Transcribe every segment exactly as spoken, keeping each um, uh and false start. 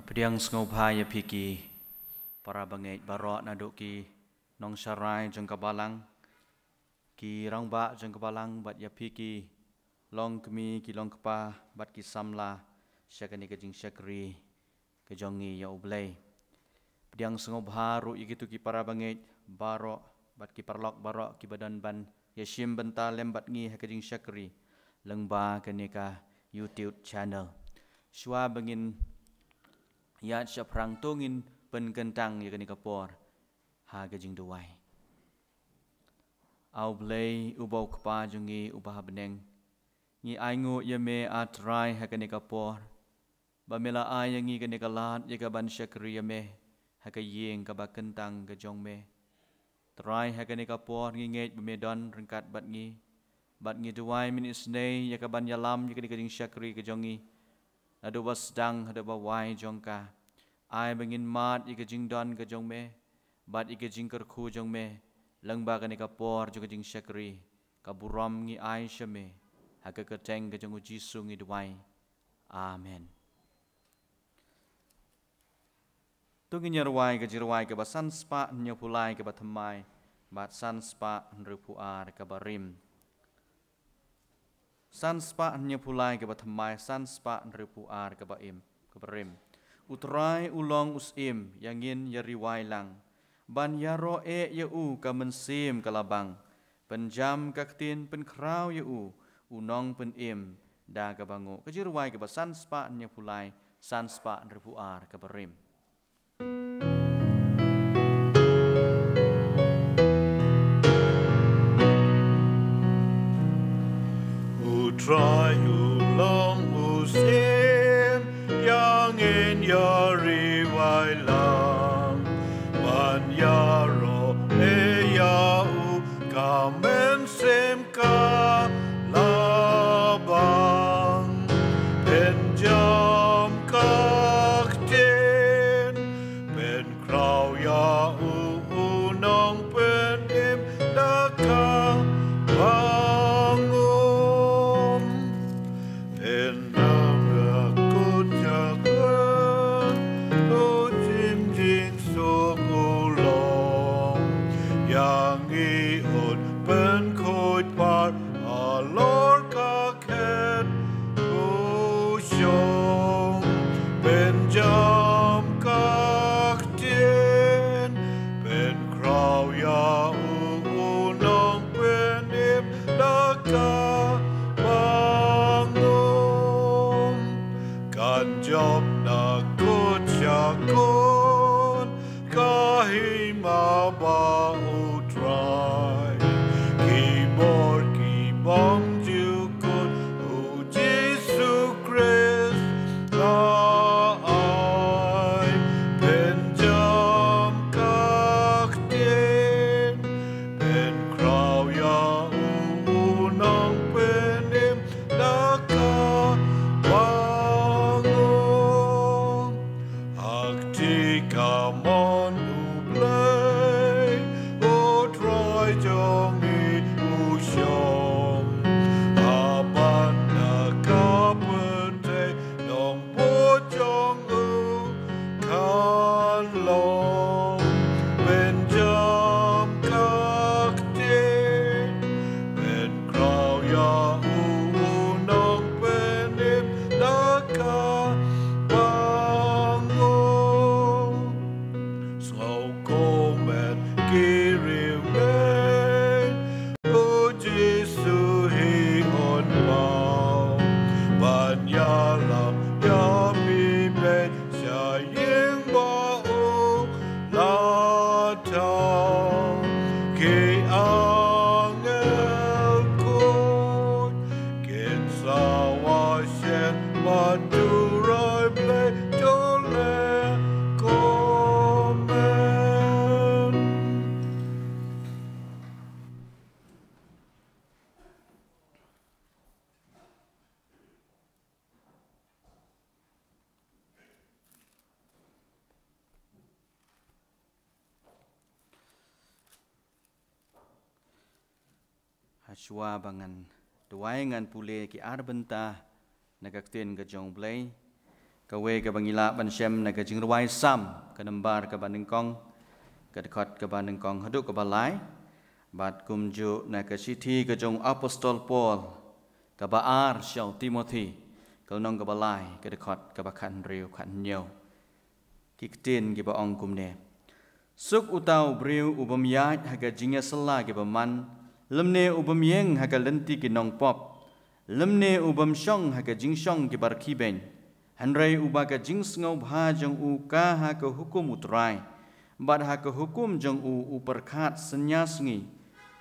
Pdiang sngewbha ïa phi ki para bangeit baroh, naduh ki nongsharai jong ka balang, ki rangbah jong ka balang, bad ïa phi ki longkmie, ki longkpa, bad ki samla sha kane ka jingshakri ka jong ngi ïa U Blei. Pdiang sngewbha ruh ïa kito ki para bangeit baroh bad ki paralok baroh kiba don ban ïashim bynta lem bad ngi ha ka jingshakri lyngba kane ka YouTube channel. Shuwa ba ngin ïaid shaphrang, to ngin pynkyntang ïa kane ka por ha ka jingduwai. A U Blei uba U Kpa jong ngi uba ha bneng, ngi ainguh ïa me, A Trai, ha kane ka por ba me la ai ïa ngi kane ka lad ïa ka ban shakri ïa me ha ka ïing kaba kyntang ka jong me. Trai, ha kane ka por ngi ngeit ba me don ryngkat bad ngi, bad ngi duwai men isynei ïa ka ban ïalam ïa kane ka jingshakri ka jong ngi, naduh ba sdang haduh ba wai jong ka. Ai ba ngin mad ïa ka jingdon ka jong me bad ïa ka jingkyrkhu jong me lyngba kane ka por jong ka jingshakri. Ka burom ngi ai sha me ha ka kyrteng ka jong U Jisu ngi duwai. Amen. To ngin ïa rwai ka jingrwai kaba san spah hynñiew phew lai kaba thymmai bad san spah hynriew phew ar kaba rim. San spah hynñiew phew lai kaba thymmai, san spah hynriew phew ar kaba im, kaba rim. U Trai u long u syiem ïa ngin ïa rwai lang, ban ïaroh eh ïa u ka mynsiem ka la bang. Pynjam ka ktien, pynkhraw ïa u, u nongpynim da kaba nguh. Ka jingrwai kaba san spah hynñiew phew lai, san spah hynriew phew ar kaba rim. U Trai u long u syiem ïa ngin ïa rwai lang, ban ïaroh eh ïa u ka mynsiem ka la bang. Pynjam ka ktien, pynkhraw ïa u, u nongpynim da kaba nguh. Pynjam ka ktien, u jing jingsuk u long ïa ngi, un pynkhuid pat halor ka khet u shong. Pynjam ka ktien, pynkhraw ïa u, u nongpynim da kaba nguh. Kan jop na kut sha kut, ka hima ba U Trai. Ki bor ki bym ju kut, U Jisu Khrist la ai. Pynjam ka ktien, pynkhraw ïa u, u nongpynim da kaba nguh. Ha kti kamon U Blei, U Trai jong ngi u shong. Ha bynta ka pyrthei nongbud jong u kan long. Pynjam ka ktien, pynkhraw ïa u, u nongpynim da kaba nguh. Sngewkmen ki riewngeit, U Jisu hi un paw, ban ïalam ïa phi beit sha ïing ba u la thaw. Ki angel khuid kin sawa shen, bad U Trai Blei to leh kumne. Hashwa ba ngan duwai, ngan pule ki ar bynta na ka ktien ka jong U Blei. Kawei kaba ngi lah ban shem na ka jingrwai Salm, ka nombar kaba nyngkong, ka dkhot kaba nyngkong haduh kaba lai. Bad kumjuh na ka shithi ka jong Apostol Paul, kaba ar sha u Timothi, ka lynnong kaba lai, ka dkhot kaba khathynriew khathynñiew. Ki ktien kiba ong kumne. Suk uta u briew u bym ïaid ha ka jingïasylla kiba man, lymne u bym ïeng ha ka lynti ki nongpop, lymne u bym shong ha ka jingshong kiba rkhie beiñ. Hynrei uba ka jingsngewbha jong u ka ha ka hukum u Trai, bad ha ka hukum jong u u pyrkhat synñia sngi,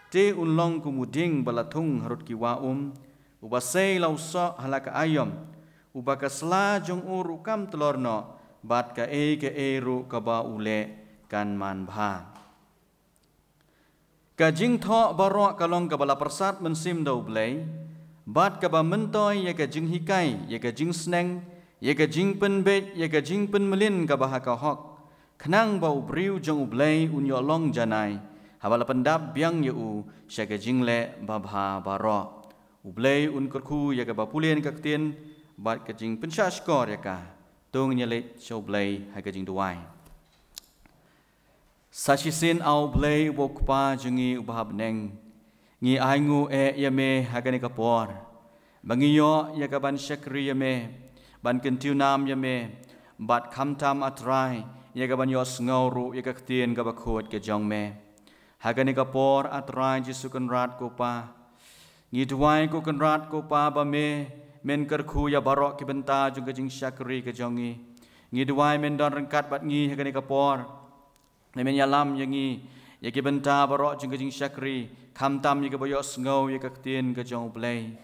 te un long kum u dieng ba la thung harud ki wah um, uba sei la u soh ha la ka aïom, uba ka sla jong u ruh kam tlor noh, bad kaei kaei ruh kaba u leh kan manbha. Ka jingthoh baroh ka long kaba la pyrsad mynsiem da U Blei, bad kaba myntoi ïa ka jinghikai, ïa ka jingsneng, ïa ka jingpynbeit, ïa ka jingpynmlien kaba ha ka hok, khnang ba u briew jong U Blei un ïoh long janai, haba la pyndap biang ïa u sha ka jingleh babha baroh. U Blei un kyrkhu ïa kaba pule na ka ktien, bad ka jingpynshah shkor ïa ka. To ngin ïaleit sha U Blei ha ka jingduwai. Sa shisien A U Blei uba u Kpa jong ngi uba ha bneng, ngi ainguh eh ïa me ha kane ka por, ba ngi ïoh ïa ka ban shakri ïa me, ban kyntiew nam ïa me, bad khamtam A Trai, ïa ka ban ïohsngew ruh ïa ka ktien kaba khuid ka jong me. Ha kane ka por A Trai Jisu Kynrad ko Pa, ngi duwai ko Kynrad ko Pa ba me, men kyrkhu ïa baroh ki bynta jong ka jingshakri ka jong ngi. Ngi duwai men don ryngkat bad ngi ha kane ka por. Men ïalam ïa ngi ïa ki bynta baroh jong ka jingshakri, khamtam ïa kaba ïohsngew ïa ka ktien ka jong U Blei.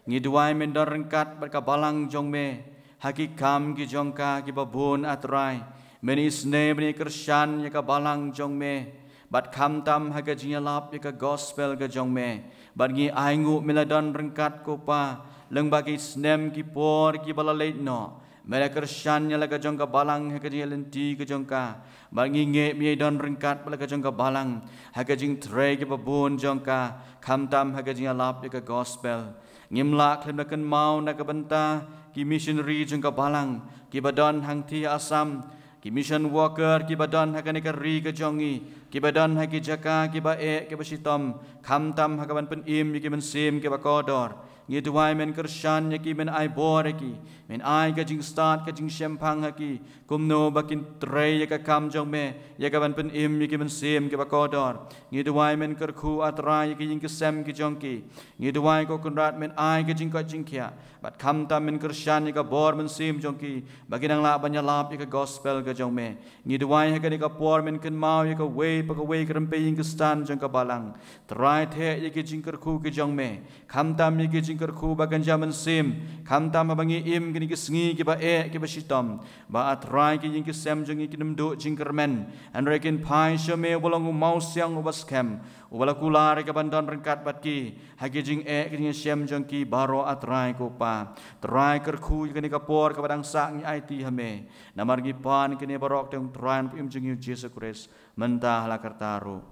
Ngi duwai men don ryngkat bad ka balang jong me ha ki kam ki jong ka kiba bun A Trai. Men isynei ban ïakyrshan ïa ka balang jong me, bad khamtam ha ka jingïalap ïa ka gospel ka jong me. Bad ngi ainguh me la don ryngkat ko Pa, lyngba ki snem ki por kiba la leit noh. Me la kyrshan ïa la ka jong ka balang ha ka jingïalynti ka jong ka. Bad ngi ngeit me ïa don ryngkat bad la ka jong ka balang ha ka jingtrei kiba bun jong ka, khamtam ha ka jingïalap ïa ka gospel. Ngim lah khlem da kynmaw na ka bynta ki missionary jong ka balang kiba don hangthie ha Assam, ki mission worker kiba don ha kane ka ri ka jong ngi, kiba don ha ki jaka kiba eh kiba shitom, khamtam ha ka ban pynim ïa ki mynsiem kiba kordor. Ngi duwai men kyrshan ïa ki, men ai bor ïa ki, men ai ka jingstad ka jingshemphang ha ki, kumno ba kin trei ïa ka kam jong me, ïa ka ban pynim ïa ki mynsiem kiba kordor. Ngi duwai men kyrkhu A Trai ïa ki ïing ki sem ki jong ki. Ngi duwai ko Kynrad men ai ka jingkoit jingkhiah, bad khamtam men kyrshan ïa ka bor mynsiem jong ki, ba kin nang lah ban ïalap ïa ka gospel ka jong me. Ngi duwai ha kane ka por men kynmaw ïa kawei pa kawei ka rympei ïing ka stand jong ka balang. Trai theh ïa ki jingkyrkhu ki jong me, khamtam ïa ki jingkyrkhu ba kynja mynsiem, khamtam haba ngi im kine ki sngi kiba eh kiba shitom, ba A Trai ki ïing ki sem jong ngi kin ym duh jingkyrmen, hynrei kin phai sha me uba long u mawsiang uba skhem, uba la kular ïa ka ban don ryngkat bad ki ha ki jingeh ki jingïashem jong ki baroh A Trai ko Pa. Trai kyrkhu ïa kane ka por kaba dang sah ngi aiti ha me. Namar ngi pan kine baroh ha ka kyrteng u Trai nongpynim jong ngi u Jisu Khrist, mynta ha la karta ruh.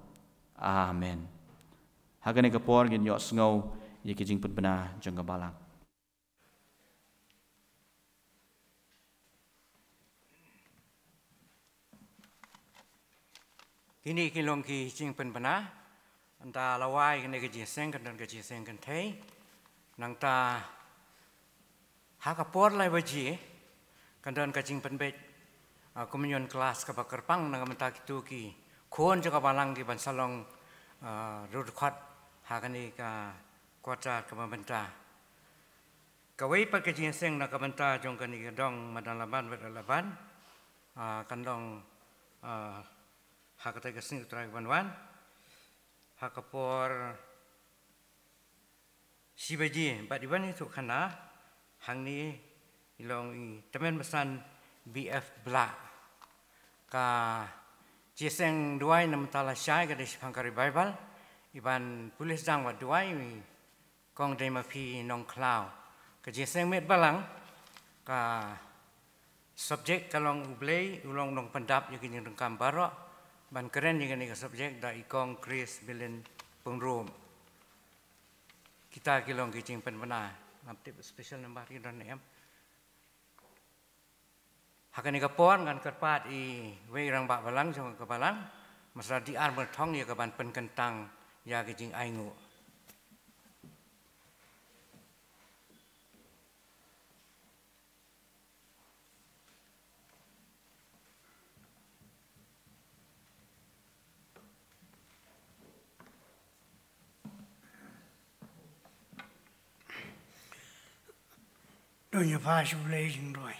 Amen. Ha kane ka por ngin ïohsngew ïa ki jingpynbna jong ka balang. Kine ki long ki jingpynbna. Nangta la wai kane ka jingïaseng, kan don ka jingïaseng kynthei. Nangta ha ka por lai baje kan don ka jingpynbeit, ah, communion class kaba kyrpang na ka bynta kito ki khun jong ka balang ki ban sa long, ah, riewdkhot ha kane ka quarter kaba mynta. Kawei pat ka jingïaseng na ka bynta jong kane ka dong madan Laban bad Laban, ah, kan long, ah, ha katei ka sngi U Trai ban wan ha ka por shi baje, bad i ban ïathuh khana hangne i long i Tymmen Basan B F Blah. Ka jingïaseng duwai na ka bynta lashai ka dei shaphang ka revival, i ban pule sdang bad duwai i Kong Dei Maphi Nongkhlaw. Ka jingïaseng miet balang, ka subject ka long U Blei u long u nongpyndap ïa ki jingdonkam baroh. Ban kren ïa kane ka subject da i Kong Chris Bilin Pynrop. Kita ki long ki jingpynbna. Ngam tip special number ki don ne em. Ha kane ka por ngan kyrpad ïa i wei i rangbah balang jong ka balang, Master D R Myrthong, ïa ka ban pynkyntang ïa ka jingainguh. Don ïa pha shu lei jingduwai.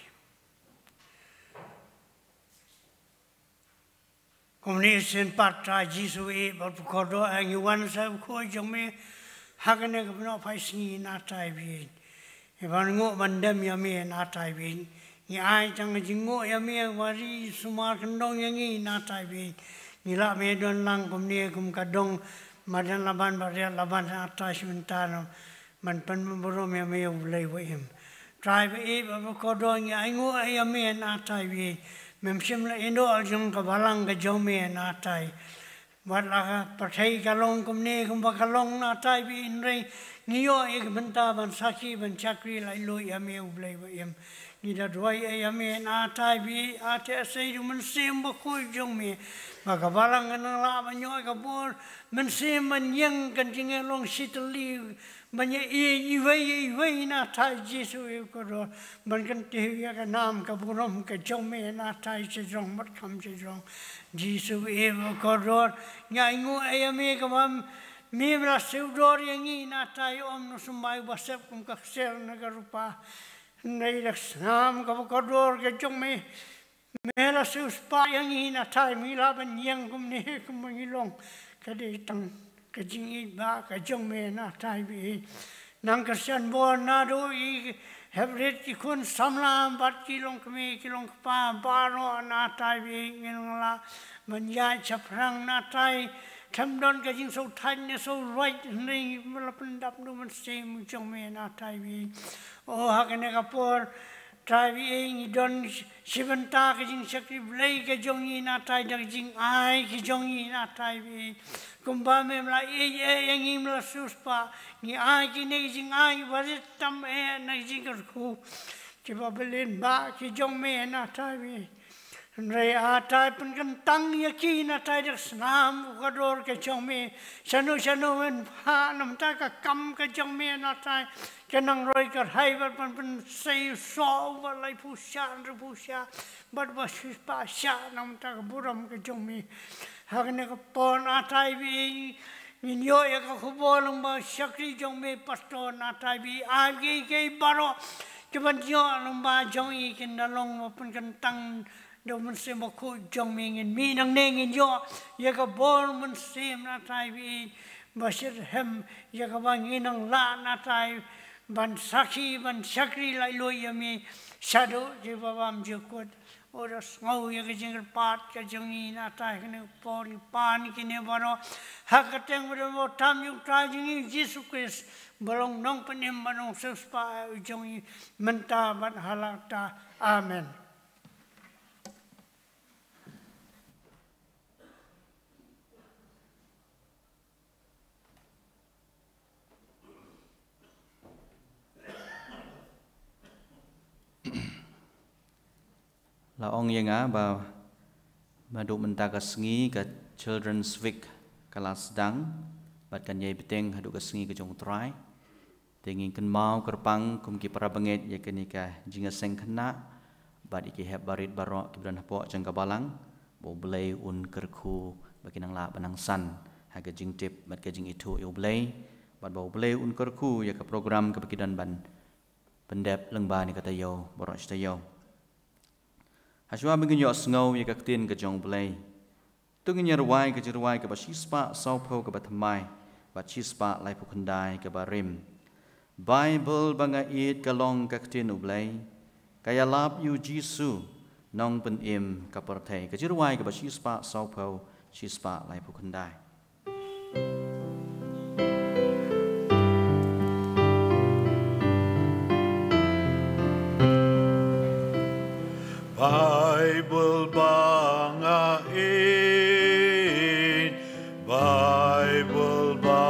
Kumne shisien pat Trai Jisu, ïeit bad kordor, ngi wan sha u khuid jong me ha kane ka pynïaid sngi, Natai ba ïeit. Ngi ban nguh ban dem ïa me, Natai ba ïeit. Ngi ai tang ka jingnguh ïa me, ba ri sumar kyndong ïa ngi, Natai ba ïeit. Ngi lah me don lang kumne kum ka dong madan Laban bad riat Laban, Natai, sha mynta noh ban pynburom ïa me, U Blei ba im. Trai ba ïeit bad kordor, ngi ainguh ïa me, Natai ba ïeit. Mem shym la ïehnoh jong ka balang ka jong me, Natai. Wat la ka pyrthei ka long kumne kumba ka long, Natai ba ïeit, hynrei ngi ïoh ïa ka bynta ban sakhi ban shakri laitluid ïa me, U Blei ba im. Ngi da duwai ïa me, Natai ba ïeit, ai te sei jong u Mynsiem Bakhuid jong me, ba ka balang kan nang lah ban ïoh ïa ka bor mynsiem ban ïeng, kan jingïalong shitylli ban ïa ïeit iwei ïa iwei, Natai Jisu, ïeit bad kordor, ban kyntiew ïa ka nam ka burom ka jong me, Natai, shajrong bad kham shajrong. Jisu, ïeit bad kordor, ngi ainguh ïa me kumba me la siew dor ïa ngi, Natai, ym symbai ba sep kum ka ksiar ne ka rupa. Hynrei da ka snam kaba kordor ka jong me, me la siew spah ïa ngi, Natai, me lah ban ïeng kumne kumba ngi long. Ka dei tang ka jingïeit ba ka jong me, Natai ba ïeit. Nang kyrshan bor naduh ki heprit, ki khun samla bad ki longkmie ki longkpa baroh, Natai ba ïeit, ngin nang lah ban ïaid shaphrang, Natai. Khlem don ka jingsngewthait ne sngewrwait, hynrei ngi la pyndap da u Mynsiem jong me, Natai ba ïeit. O ha kane ka por, Trai ba ïeit, ngi don shi bynta ka jingshakri Blei ka jong ngi, Natai, da ka jingai ka jong ngi, Natai ba ïeit. Kumba mem la ïeit ïa ngi, me la siew spah, ngi ai kine ki jingai ba rit tam eh na ka jingkyrkhu, kiba byllian ba ki jong me, Natai ba ïeit. Hynrei Natai, pynkyntang ïa ki, Natai, da ka snam kaba kordor ka jong me. Shano shano men phah na bynta ka kam ka jong me, Natai, ka nang roi ka rhai bad ban pynsei soh uba laiphew shah, hynriewphew shah bad uba shispah shah na bynta ka burom ka jong me. Ha kane ka por, Natai ba ïeit, ngin ïoh ïa ka khubor lyngba u shakri jong me, Pastor, Natai ba ïeit. Ai ba kiei kiei baroh kiban ïoh lyngba jong i kin da long ba pynkyntang da u Mynsiem Bakhuid jong me. Ngin mih nangne, ngin ïoh ïa ka bor Mynsiem, Natai ba ïeit, ba shitrhem, ïa kaba ngin nang lah, Natai, ban sakhi, ban shakri laitluid ïa me shaduh kiba bam jukut. O da sngew ïa ka jingkyrpad ka jong ngi, Natai, kane ka por ngi pan kine baroh ha ka kyrteng ba don bad tam jong u Trai jong ngi Jisu Khrist, ba long Nongpynim bad Nongsiewspah jong ngi mynta bad ha la katta. Amen. La ong ïa nga ba naduh mynta ka sngi ka Children's Week ka la sdang bad kan ïai bteng haduh ka sngi ka jong u Trai. Te ngin kynmaw kyrpang kum ki para bangeit ïa kane ka jingïaseng khynnah bad ïa ki hep barit baroh kiba don hapoh jong ka balang, ba U Blei un kyrkhu ba kin nang lah ban nang san ha ka jingtip bad ka jingithuh ïa U Blei, bad ba U Blei un kyrkhu ïa ka program kaba ki don ban pyndep lyngba kane ka taïew baroh shi taïew. Hashwa ba ngin ïohsngew ïa ka ktien ka jong U Blei, to ngin ïa rwai ka jingrwai kaba shispah sawphew kaba thymmai bad shispah laiphew khyndai kaba rim. Baibl ba nga ïeit ka long ka ktien U Blei, ka ïalap ïa u Jisu, Nongpynim ka pyrthei. Ka jingrwai kaba shispah sawphew, shispah laiphew khyndai. Baibl ba nga ïeit, Baibl ba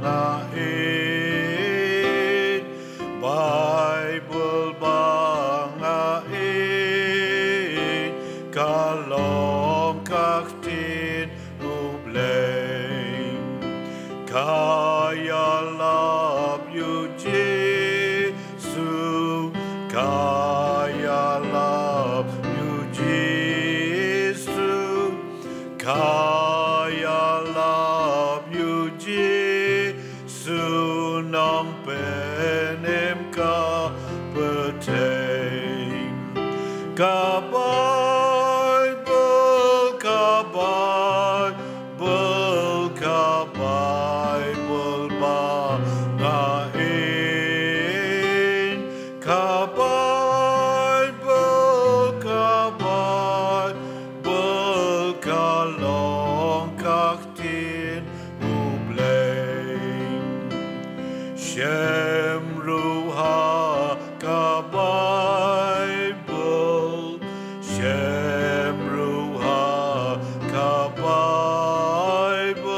nga ïeit, Baibl ba nga ïeit. Ka ïalap ïa u Jisu, ka ïalap ïa u Jisu, ka ïalap ïa u Jisu, nongpynim ka pyrthei. Ka Baibl, ka Baibl, ka Baibl ba nga ïeit. Ka Baibl, ka Baibl, ka long ka ktien U Blei. Shem ruh ha ka Baibl, shem ruh ha ka Baibl,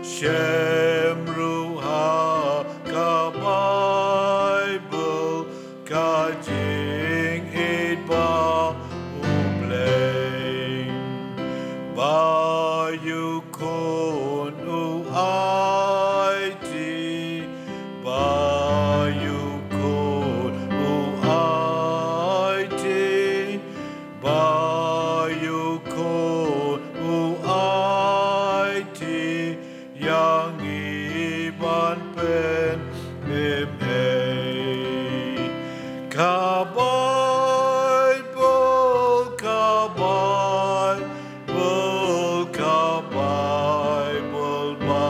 shem ruh ha ka Baibl, ka jingïeit ba U Blei. Ba ïa u khun u aiti, ba ïa u khun u aiti, ba ïa u khun u aiti, ïa ngi ban pyn-, pynmih. Ka Baibl, ka Baibl, ka Baibl ba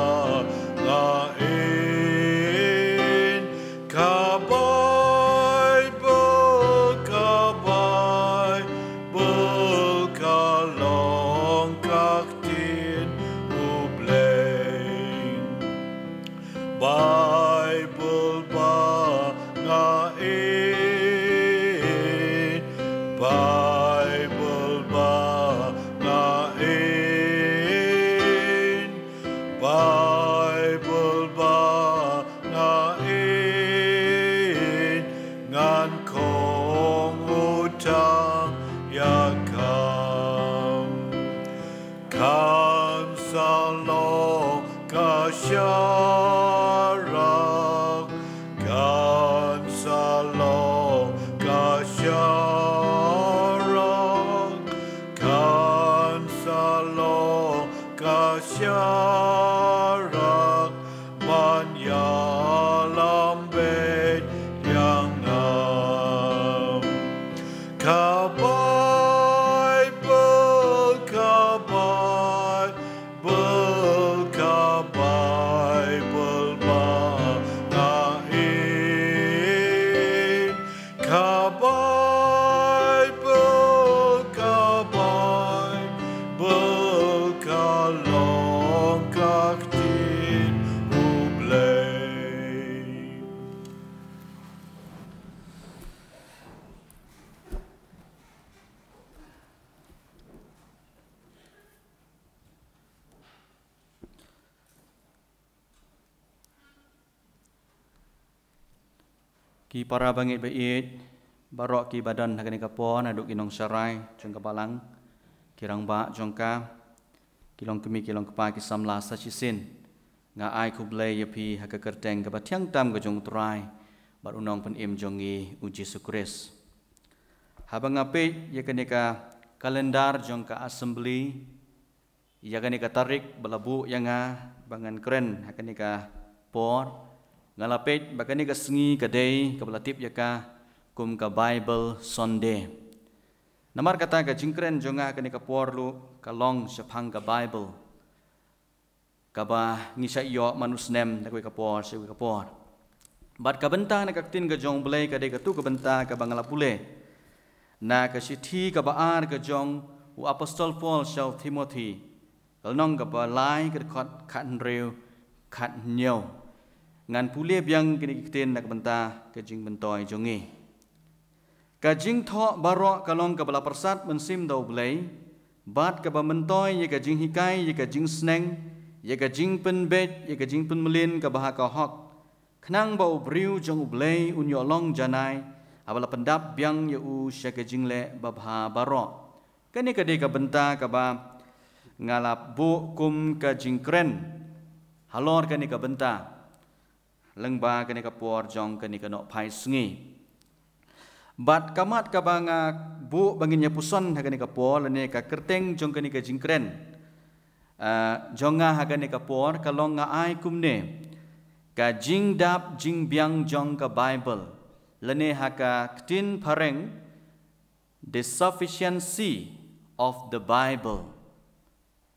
nga ïeit. Ka Baibl, ka Baibl, ka long ka ktien U Blei. Baibl ba nga ïeit, Baibl ba nga ïeit, Baibl ba nga ïeit, ngan khong u tang ïa ka. Kan sa long ka sharak, kan sa long ka sharak, kan sa long ka sharak, ban ïalam beit ïa nga. Ka Baibl, ka Baibl, ka Baibl ba nga ïeit. Ka Baibl, ka Baibl, ka long ka ktien U Blei. Ki para bangeit ba ïeit, baroh ki ba don ha kane ka por, naduh ki nongsharai jong ka balang, ki rangbah jong ka, ki longkmie ki longkpa, ki samla sa shisien, nga ai khublei ïa phi ha ka kyrteng kaba thiang tam ka jong U Trai bad U Nongpynim jong ngi U Jisu Khrist. Haba nga peit ïa kane ka kalendar jong ka Assembly, ïa kane ka tarik ba la buh ïa nga ba ngan kren ha kane ka por, nga la peit ba kane ka sngi ka dei kaba la tip ïa ka kum ka Bible Sunday. Namar kata ka jingkren jong nga ha kane ka por ruh ka long shaphang ka Bible, kaba ngi shah ïoh man u snem na kawei ka por sha kawei ka por. Bad ka bynta na ka ktien ka jong U Blei ka dei katu ka bynta kaba nga la pule na ka shithi kaba ar ka jong u Apostol Paul sha u Timothi, ka lynnong kaba lai, ka dkhot khathynriew khathynñiew. Ngan pule biang kine ki ktien na ka bynta ka jingmyntoi jong ngi. Ka jingthoh baroh ka long kaba la pyrsad mynsiem da U Blei, bad kaba myntoi ïa ka jinghikai, ïa ka jingsneng, ïa ka jingpynbeit, ïa ka jingpynmlien kaba ha ka hok, khnang ba u briew jong U Blei un ïoh long janai haba la pyndap biang ïa u sha ka jingleh babha baroh. Kane ka dei ka bynta kaba nga la buh kum ka jingkren halor kane ka bynta lyngba kane ka por jong kane ka nohphai sngi. Bad ka mat kaba nga buh ba ngin ïa puson ha kane ka por lane ka kyrteng jong kane ka jingkren, ah, jong nga ha kane ka por ka long nga ai kumne: Ka jingdap jingbiang jong ka Bible, lane ha ka ktien phareng, The Sufficiency of the Bible.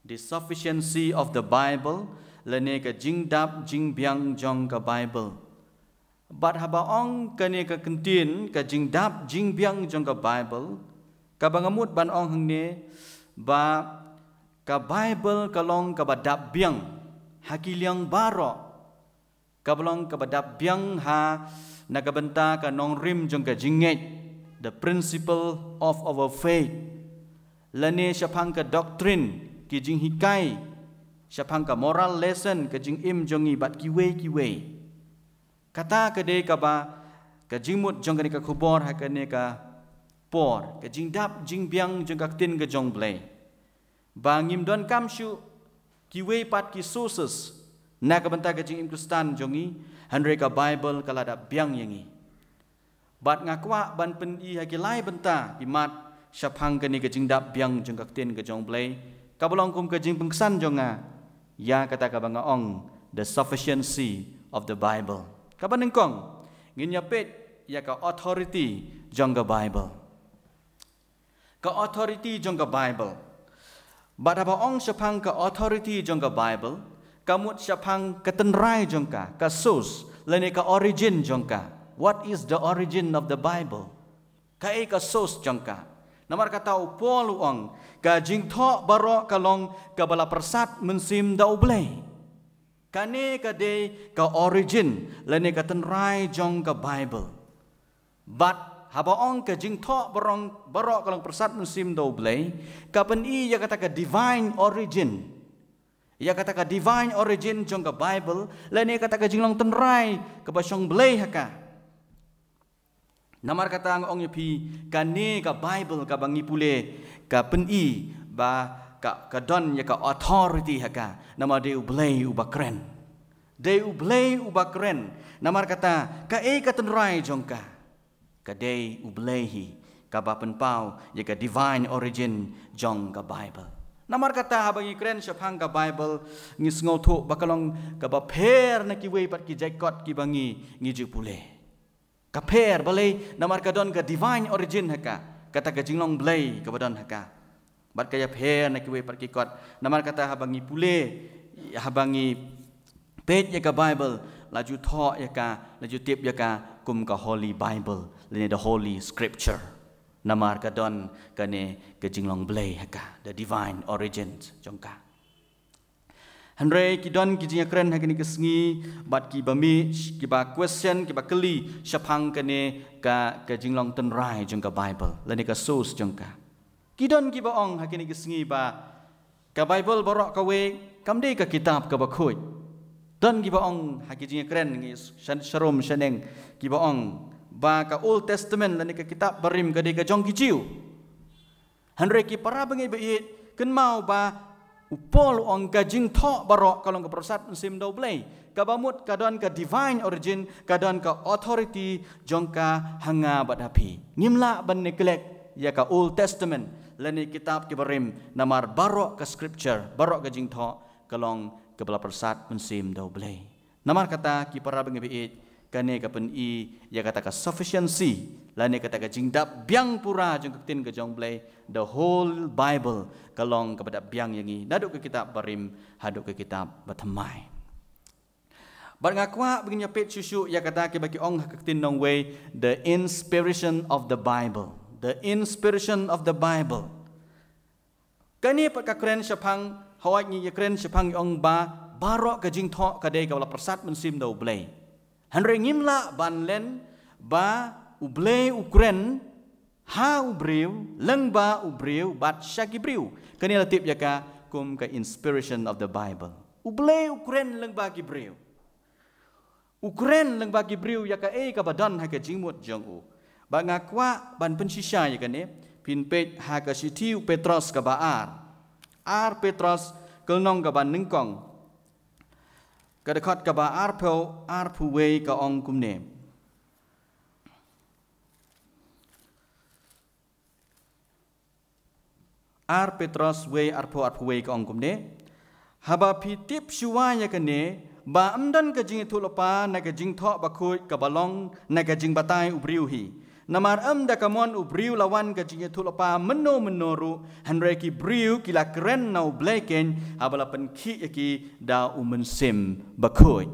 The Sufficiency of the Bible, lane ka jingdap jingbiang jong ka Bible. Bad haba ong kane ka kyntien, ka jingdap jingbiang jong ka Bible, kaba nga mut ban ong hangne ba ka Bible ka long kaba dap biang ha ki liang baroh. Kaba long kaba dap biang ha na ka bynta ka nongrim jong ka jingngeit, the principle of our faith, lane shaphang ka doctrine, ki jinghikai, shaphang ka moral lesson, ka jingim jong ngi, bad kiwei kiwei. Kata ka dei kaba ka jingmut jong kane ka khubor ha kane ka por, ka jingdap jingbiang jong ka ktien ka jong U Blei. Ba ngim donkam shuh kiwei pat ki sources na ka bynta ka jingim Khristan jong ngi, hynrei ka Bible ka la dap biang ïa ngi. Bad nga kwah ban pyni ha ki lai bynta ki mat shaphang kane ka jingdap biang jong ka ktien ka jong U Blei, kaba long kum ka jingpynksan jong nga ïa kata kaba nga ong, the sufficiency of the Bible. Kaba nyngkong, ngin ïa peit ïa ka authority jong ka Bible. Ka authority jong ka Bible. Bad haba ong shaphang ka authority jong ka Bible, ka mut shaphang ka tynrai jong ka, ka source, lane ka origin jong ka. What is the origin of the Bible? Kaei ka source jong ka? Namar kata u Paul u ong, ka jingthoh baroh ka long kaba la pyrsad mynsiem da U Blei. Kane ka dei ka origin lane ka tynrai jong ka Bible. Bad haba ong ka jingthoh baroh, baroh ka long pyrsad mynsiem da U Blei, ka pyni ïa kata ka divine origin. Ïa kata ka divine origin jong ka Bible, lane kata ka jinglong tynrai kaba shong Blei ha ka. Namar kata nga ong ïa phi, kane ka Bible kaba ngi pule, ka pyni ba ka, ka don ïa ka authority ha ka. Namar dei U Blei uba kren. Dei U Blei uba kren. Namar kata, kaei ka tynrai jong ka? Ka dei U Blei hi kaba pynpaw ïa ka divine origin jong ka Bible. Namar kata, haba ngi kren shaphang ka Bible, ngi sngewthuh ba ka long kaba pher na kiwei pat ki jait kot kiba ngi, ngi ju pule. Ka pher balei? Namar ka don ka divine origin ha ka, kata ka jinglong Blei kaba don ha ka. Bad ka ïapher na kiwei pat ki kot. Namar kata, haba ngi pule, haba ngi peit ïa ka Bible, la ju thoh ïa ka, la ju tip ïa ka kum ka Holy Bible, lane the Holy Scripture. Namar ka don kane ka jinglong Blei ha ka, the divine origin jong ka. Hynrei ki don ki jingïakren ha kine ki sngi, bad kiba mih, kiba question, kiba kylli shaphang kane ka, ka jinglong tynrai jong ka Bible, lane ka source jong ka. Ki don kiba ong ha kine ki sngi ba ka Bible baroh kawei kam dei ka kitab kaba khuid. Don kiba ong ha ki jingïakren ngi shan-, sharum shaneng, kiba ong ba ka Old Testament lane ka kitab barim ka dei ka jong ki Jiw. Hynrei ki para bangeit ba ïeit, kynmaw ba u Paul u ong ka jingthoh baroh ka long ka pyrsad mynsiem da U Blei. Kaba mut ka don ka divine origin, ka don ka authority jong ka ha nga bad ha phi. Ngim lah ban neglect ïa ka Old Testament lane kitab ki barim, namar baroh ka scripture, baroh ka jingthoh ka long kaba la pyrsad mynsiem da U Blei. Namar kata ki para bangeit ba ïeit, kane ka pyni ïa kata ka sufficiency lane kata ka jingdap biang pura jong ka ktien ka jong U Blei, the whole Bible ka long kaba dap biang ïa ngi, naduh ka kitab barim haduh ka kitab bathymmai. Bad nga kwah ba ngin ïapeit shuh shuh ïa kata kiba ki ong ha ka ktien nongwei, the inspiration of the Bible. The inspiration of the Bible. Kane pat ka kren shaphang, hawei ngi ïakren shaphang, ngi ong ba baroh ka jingthoh ka dei kaba la pyrsad mynsiem da U Blei. Hynrei ngim lah ban len ba U Blei u kren ha u briew, lyngba u briew, bad sha ki briew. Kane la tip ïa ka kum ka inspiration of the Bible. U Blei u kren lyngba ki briew. U kren lyngba ki briew ïa kaei kaba don ha ka jingmut jong u. Bad nga kwah ban pynshisha ïa kane, phin peit ha ka shithi u Petros kaba ar. Ar Petros ka lynnong kaba nyngkong. Ka dkhot kaba arphew, arphew wei ka ong kumne. Ar Petros wei arphew, arphew wei ka ong kumne. Haba phi tip shuwa ïa kane, ba ym don ka jingïathuhlypa na ka jingthoh bakhuid kaba long na ka jingbatai u briew hi. Namar ym da ka mon u briew la wan ka jingïathuhlypa mynno mynno ruh, hynrei ki briew ki la kren na U Blei keiñ, haba la pynkhih ïa ki da u Mynsiem Bakhuid.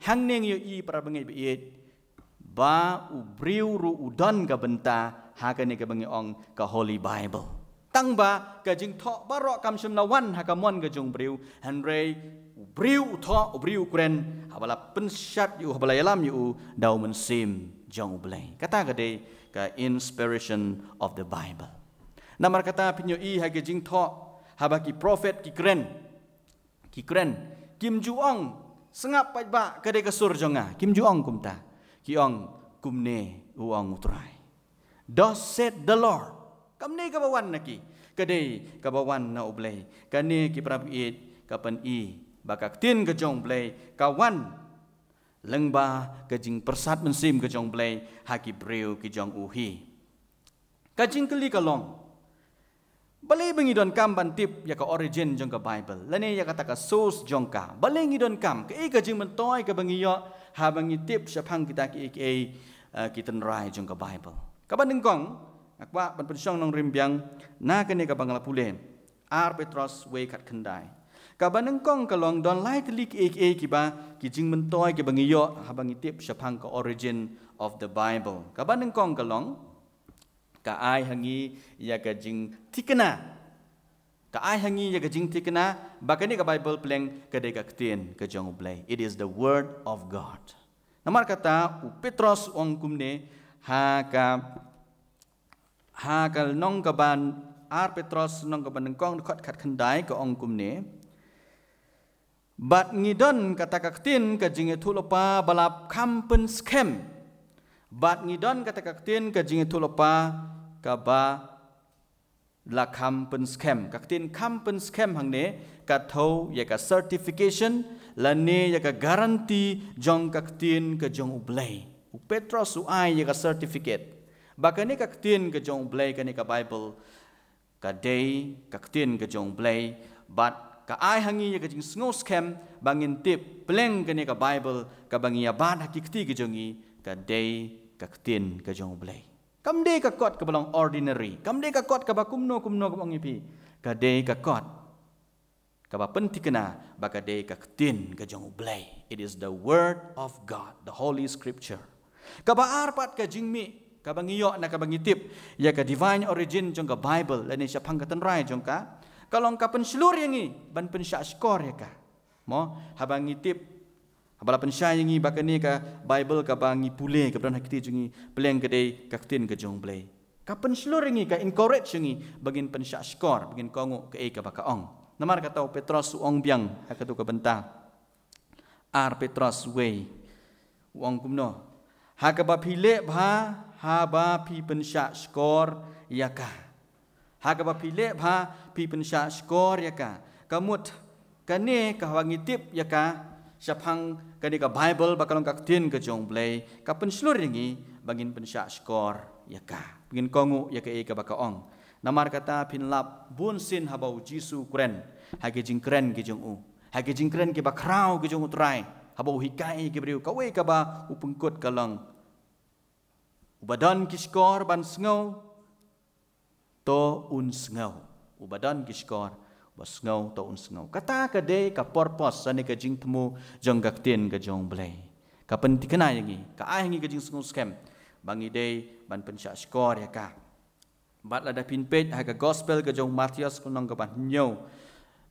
Hangne ngi ïohi para bangeit ba ïeit, ba u briew ruh u don ka bynta ha kane kaba ngi ong ka Holy Bible. Tang ba ka jingthoh baroh kam shym la wan ha ka mon ka jong u briew, hynrei u briew u thoh, u briew u kren, haba la pynshad ïa u, haba la ïalam ïa u da u Mynsiem jong U Blei. Kata ka dei ka inspiration of the Bible. Namar kata phin ïohi ha ka jingthoh, haba ki prophet ki kren, ki kren, kim ju ong, "Sngap paidbah, ka dei ka sur jong nga." Kim ju ong kumta. Ki ong, "Kumne u ong U Trai." "Thus said the Lord." Kam dei kaba wan na ki, ka dei kaba wan na U Blei. Kane ki para bangeit, ka pyni ba ka ktien ka jong U Blei ka wan lyngba ka jingpyrsad mynsiem ka jong U Blei ha ki briew ki jong u hi. Ka jingkylli ka long, balei ba ngi donkam ban tip ïa ka origin jong ka Bible, lane ïa kata ka source jong ka? Balei ngi donkam? Kaei ka jingmyntoi kaba ngi ïoh haba ngi tip shaphang kita kiei kiei, eh, ki tynrai jong ka Bible? Kaba nyngkong, nga kwah ban pynshong nongrim biang na kane kaba nga la pule. Ar Petros wei khatkhyndai. Kaba nyngkong ka long, don lai tylli kiei kiei kiba, ki jingmyntoi kiba ngi ïoh haba ngi tip shaphang ka origin of the Bible. Kaba nyngkong ka long, ka ai ha ngi ïa ka jingthikna. Ka ai ha ngi ïa ka jingthikna ba kane ka Bible pleng ka dei ka ktien ka jong U Blei. It is the word of God. Namar kata u Petros u ong kumne ha ka, ha ka lynnong kaba, Ar Petros lynnong kaba nyngkong, dkhot khatkhyndai, ka ong kumne. Bad ngi don kata ka ktien ka jingïathuhlypa ba la kham pynskhem. Bad ngi don kata ka ktien ka jingïathuhlypa kaba la kham pynskhem. Ka ktien kham pynskhem hangne ka thew ïa ka certification lane ïa ka guarantee jong ka ktien ka jong U Blei. U Petros u ai ïa ka certificate ba kane ka ktien ka jong U Blei, kane ka Bible, ka dei ka ktien ka jong U Blei, bad ka ai ha ngi ïa ka jingsngewskhem ba ngin tip pleng kane ka Bible kaba ngi ïa bat ha ki kti ka jong ngi ka dei ka ktien ka jong U Blei. Kam dei ka kot kaba long ordinary, kam dei ka kot kaba kumno kumno kaba ong ïa phi. Ka dei ka kot kaba pynthikna ba ka dei ka ktien ka jong U Blei. It is the word of God, the Holy Scripture. Kaba ar pat ka jingmih kaba ngi ïoh na kaba ngi tip ïa ka divine origin jong ka Bible lane shaphang ka tynrai jong ka, ka long ka pynshlur ïa ngi ban pynshah shkor ïa ka. Mo, haba ngi tip, haba la pynshai ïa ngi ba kane ka Bible kaba ngi pule, kaba don ha ki kti jong ngi, pleng ka dei ka ktien ka jong U Blei, ka pynshlur ïa ngi, ka encourage ïa ngi ba ngin pynshah shkor, ba ngin kohnguh kaei kaba ka ong. Namar kata u Petros u ong biang ha kato ka bynta. Ar Petros wei, u ong kumno? Ha kaba phi leh bha, haba phi pynshah shkor ïa ka. Ha kaba phi leh bha, phi pynshah shkor ïa ka. Ka mut kane, ka haba ngi tip ïa ka shaphang kane ka Bible ba ka long ka ktien ka jong U Blei, ka pynshlur ïa ngi ba ngin pynshah shkor ïa ka, ba ngin kohnguh ïa kaei kaba ka ong. Namar kata phin lap bunsien haba u Jisu u kren, ha ki jingkren ki jong u, ha ki jingkren kiba khraw ki jong U Trai, haba u hikai ïa ki briew, kawei kaba u pynkut ka long, uba don ki shkor ban sngew, to un sngew. Uba don ki shkor ban sngew, to un sngew. Kata ka dei ka purpose lane ka jingthmu jong ka ktien ka jong U Blei. Ka pynthikna ïa ngi, ka ai ha ngi ka jingsngewskhem ba ngi dei ban pynshah shkor ïa ka. Bad lada phin peit ha ka gospel ka jong u Mathaios, lynnong kaba hynñiew,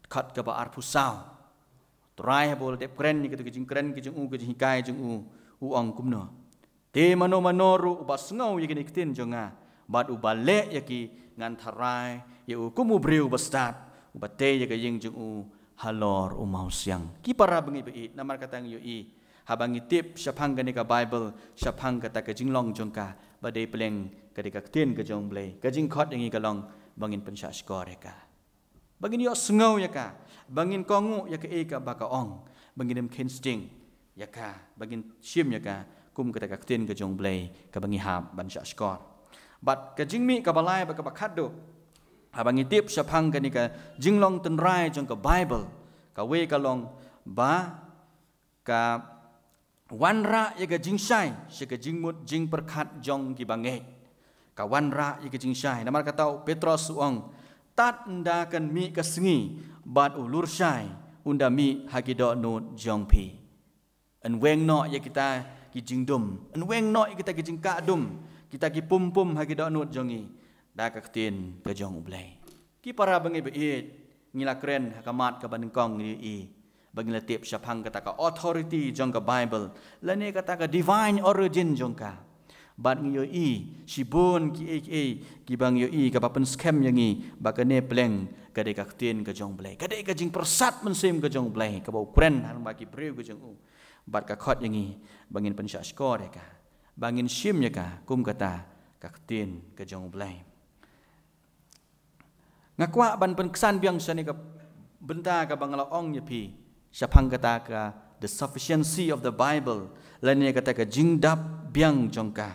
dkhot kaba arphew saw. U Trai haba u la dep kren ïa kito ki jingkren ki jong u, ki jinghikai jong u, u ong kumno? Te mano mano ruh uba sngew ïa kine ki ktien jong nga bad uba leh ïa ki, ngan tharai ïa u kum u briew uba stad, uba tei ïa ka ïing jong u halor u mawsiang. Ki para bangeit ba ïeit, namar kata ngi ïohi, haba ngi tip shaphang kane ka Bible, shaphang kata ka jinglong jong ka, ba dei pleng ka dei ka ktien ka jong U Blei, ka jingkhot ïa ngi ka long ba ngin pynshah shkor ïa ka, ba ngin ïohsngew ïa ka, ba ngin kohnguh ïa kaei kaba ka ong, ba ngin ym kheiñ sting ïa ka, ba ngin shim ïa ka kum kata ka ktien ka jong U Blei kaba ngi hap ban shah shkor. Bad ka jingmih kaba lai bad kaba khatduh, haba ngi tip shaphang kane ka jinglong tynrai jong ka Baibl, kawei ka long ba ka wanrah ïa ka jingshai sha ka jingmut jingpyrkhat jong ki bangeit. Ka wanrah ïa ka jingshai. Namar kata u Petros u ong, tad ynda kan mih ka sngi bad u lurshai un da mih ha ki dohnud jong phi. Yn weng noh ïa kita ki jingdum, yn weng noh ïa kita ki jingkah dum, kita ki pum pum ha ki dohnud jong ngi da ka ktien ka jong U Blei. Ki para bangeit ba ïeit, ngi la kren ha ka mat kaba nyngkong ngi ïohi ba ngi la tip shaphang kata ka authority jong ka Baibl lane kata ka divine origin jong ka. Bad ngi ïohi shibun kiei kiei kiba ngi ïohi kaba pynskhem ïa ngi ba kane pleng ka dei ka ktien ka jong U Blei, ka dei ka jingpyrsad mynsiem ka jong U Blei kaba u kren ha ryngba ki briew ka jong u. Bad ka khot ïa ngi ba ngin pynshah shkor ïa ka, ba ngin shim ïa ka kum kata ka ktien ka jong U Blei. Nga kwah ban pynksan biang shane ka bynta kaba nga la ong ïa phi shaphang kata ka the sufficiency of the Bible lane kata ka jingdap biang jong ka.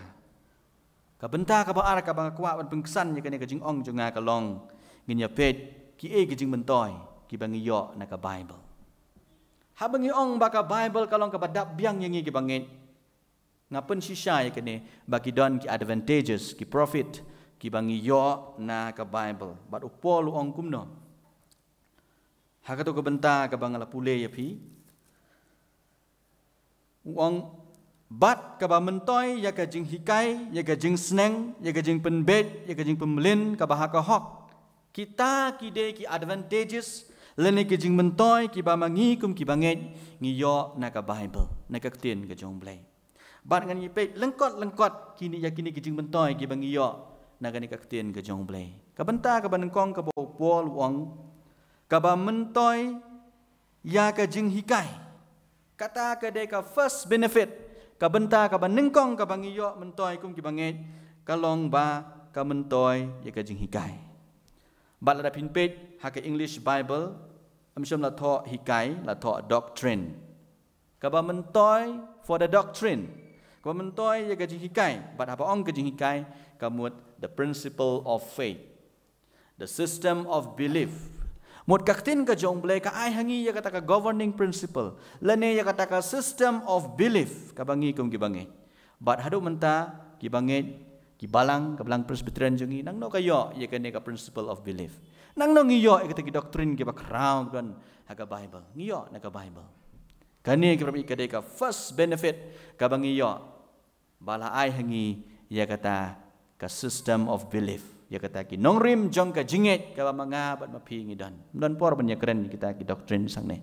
Ka bynta kaba ar kaba nga kwah ban pynksan ïa kane ka jingong jong nga ka long, ngin ïa peit kiei ki jingmyntoi kiba ngi ïoh na ka Baibl. Haba ngi ong ba ka Baibl ka long kaba dap biang ïa ngi ki bangeit, nga pynshisha ïa kane ba ki don ki advantages, ki profit kiba ngi ïoh na ka Baibl. Bad u Paul u ong kumno ha kato ka bynta kaba nga la pule ïa phi? U ong, bad kaba myntoi ïa ka jinghikai, ïa ka jingsneng, ïa ka jingpynbeit, ïa ka jingpynmlien kaba ha ka hok. Kita ki dei ki advantages lane ki jingmyntoi kiba ma ngi kum ki bangeit ngi ïoh na ka Baibl, na ka ktien ka jong U Blei. Bad ngan ïa peit lyngkot lyngkot kine ïa kine ki jingmyntoi kiba ngi ïoh na kane ka ktien ka jong U Blei. Ka bynta kaba nyngkong kaba u Paul u ong, kaba myntoi ïa ka jinghikai. Kata ka dei ka first benefit, ka bynta kaba nyngkong kaba ngi ïoh myntoi kum ki bangeit ka long ba ka myntoi ïa ka jinghikai. Bad lada phin peit ha ka English Bible, ym shym la thoh hikai, la thoh doctrine. Kaba myntoi for the doctrine, kaba myntoi ïa ka jinghikai. Bad haba ong ka jinghikai, ka mut the principle of faith, the system of belief. Mut ka ktien ka jong U Blei ka ai ha ngi ïa kata ka governing principle lane ïa kata ka system of belief kaba ngi kum ki bangeit. Bad haduh mynta ki bangeit, ki balang, ka balang Presbyterian jong ngi, nangno ka ïoh ïa kane ka principle of belief? Nangno ngi ïoh ïa kata ki doctrine kiba khraw don ha ka Bible? Ngi ïoh na ka Bible. Kane ka dei ka first benefit kaba ngi ïoh, ba la ai ha ngi ïa kata ka system of belief, ïa kata ki nongrim jong ka jingngeit kaba ma nga bad ma phi ngi don. Ym don por ban ïa kren kita ki doctrine sangne.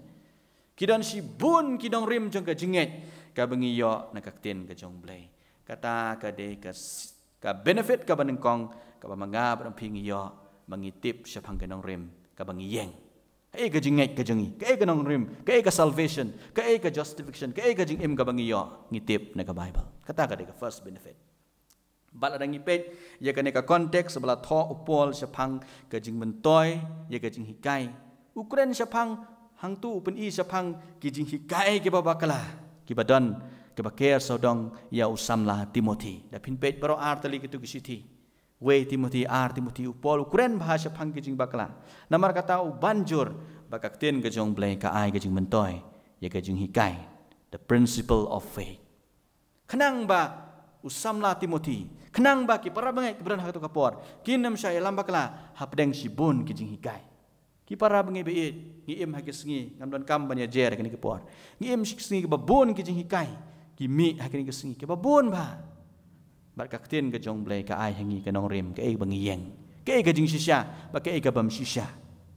Ki don shibun ki nongrim jong ka jingngeit kaba ngi ïoh na ka ktien ka jong U Blei. Kata ka dei ka s-, ka benefit kaba nyngkong kaba ma nga bad ma phi ngi ïoh, ba ngi tip shaphang ka nongrim kaba ngi ïeng. Kaei ka jingngeit ka jong ngi, kaei ka nongrim, kaei ka salvation, kaei ka justification, kaei ka jingim kaba ngi ïoh, ngi tip na ka Bible. Kata ka dei ka first benefit. Bad lada ngi peit ïa kane ka context ba la thoh u Paul shaphang ka jingmyntoi ïa ka jinghikai, u kren shaphang, hangtu u pyni shaphang ki jinghikai kiba bakla kiba don, kiba ker sawdong ïa u samla Timothy. Da phin peit baroh ar tylli kitu ki shithi, wei Timothy, ar Timothy, u Paul u kren bha shaphang ki jingbakla. Namar kata u ban jur ba ka ktien ka jong U Blei ka ai ka jingmyntoi ïa ka jinghikai, the principle of faith. Khnang ba u samla Timothy, khnang ba ki para bangeit kiba don ha kato ka por kin ym shah ïalam bakla hapdeng shibun ki jinghikai. Ki para bangeit ba ïeit, ngi im ha ki sngi, ngam don kam ban ïajer ha kine ki por. Ngi im ha ki sngi kiba bun ki jinghikai ki mih ha kine ki sngi, kiba bun bha. Bad ka ktien ka jong U Blei ka ai ha ngi ka nongrim, kaei ba ngi ïeng, kaei ka jingshisha bad kaei ka bym shisha.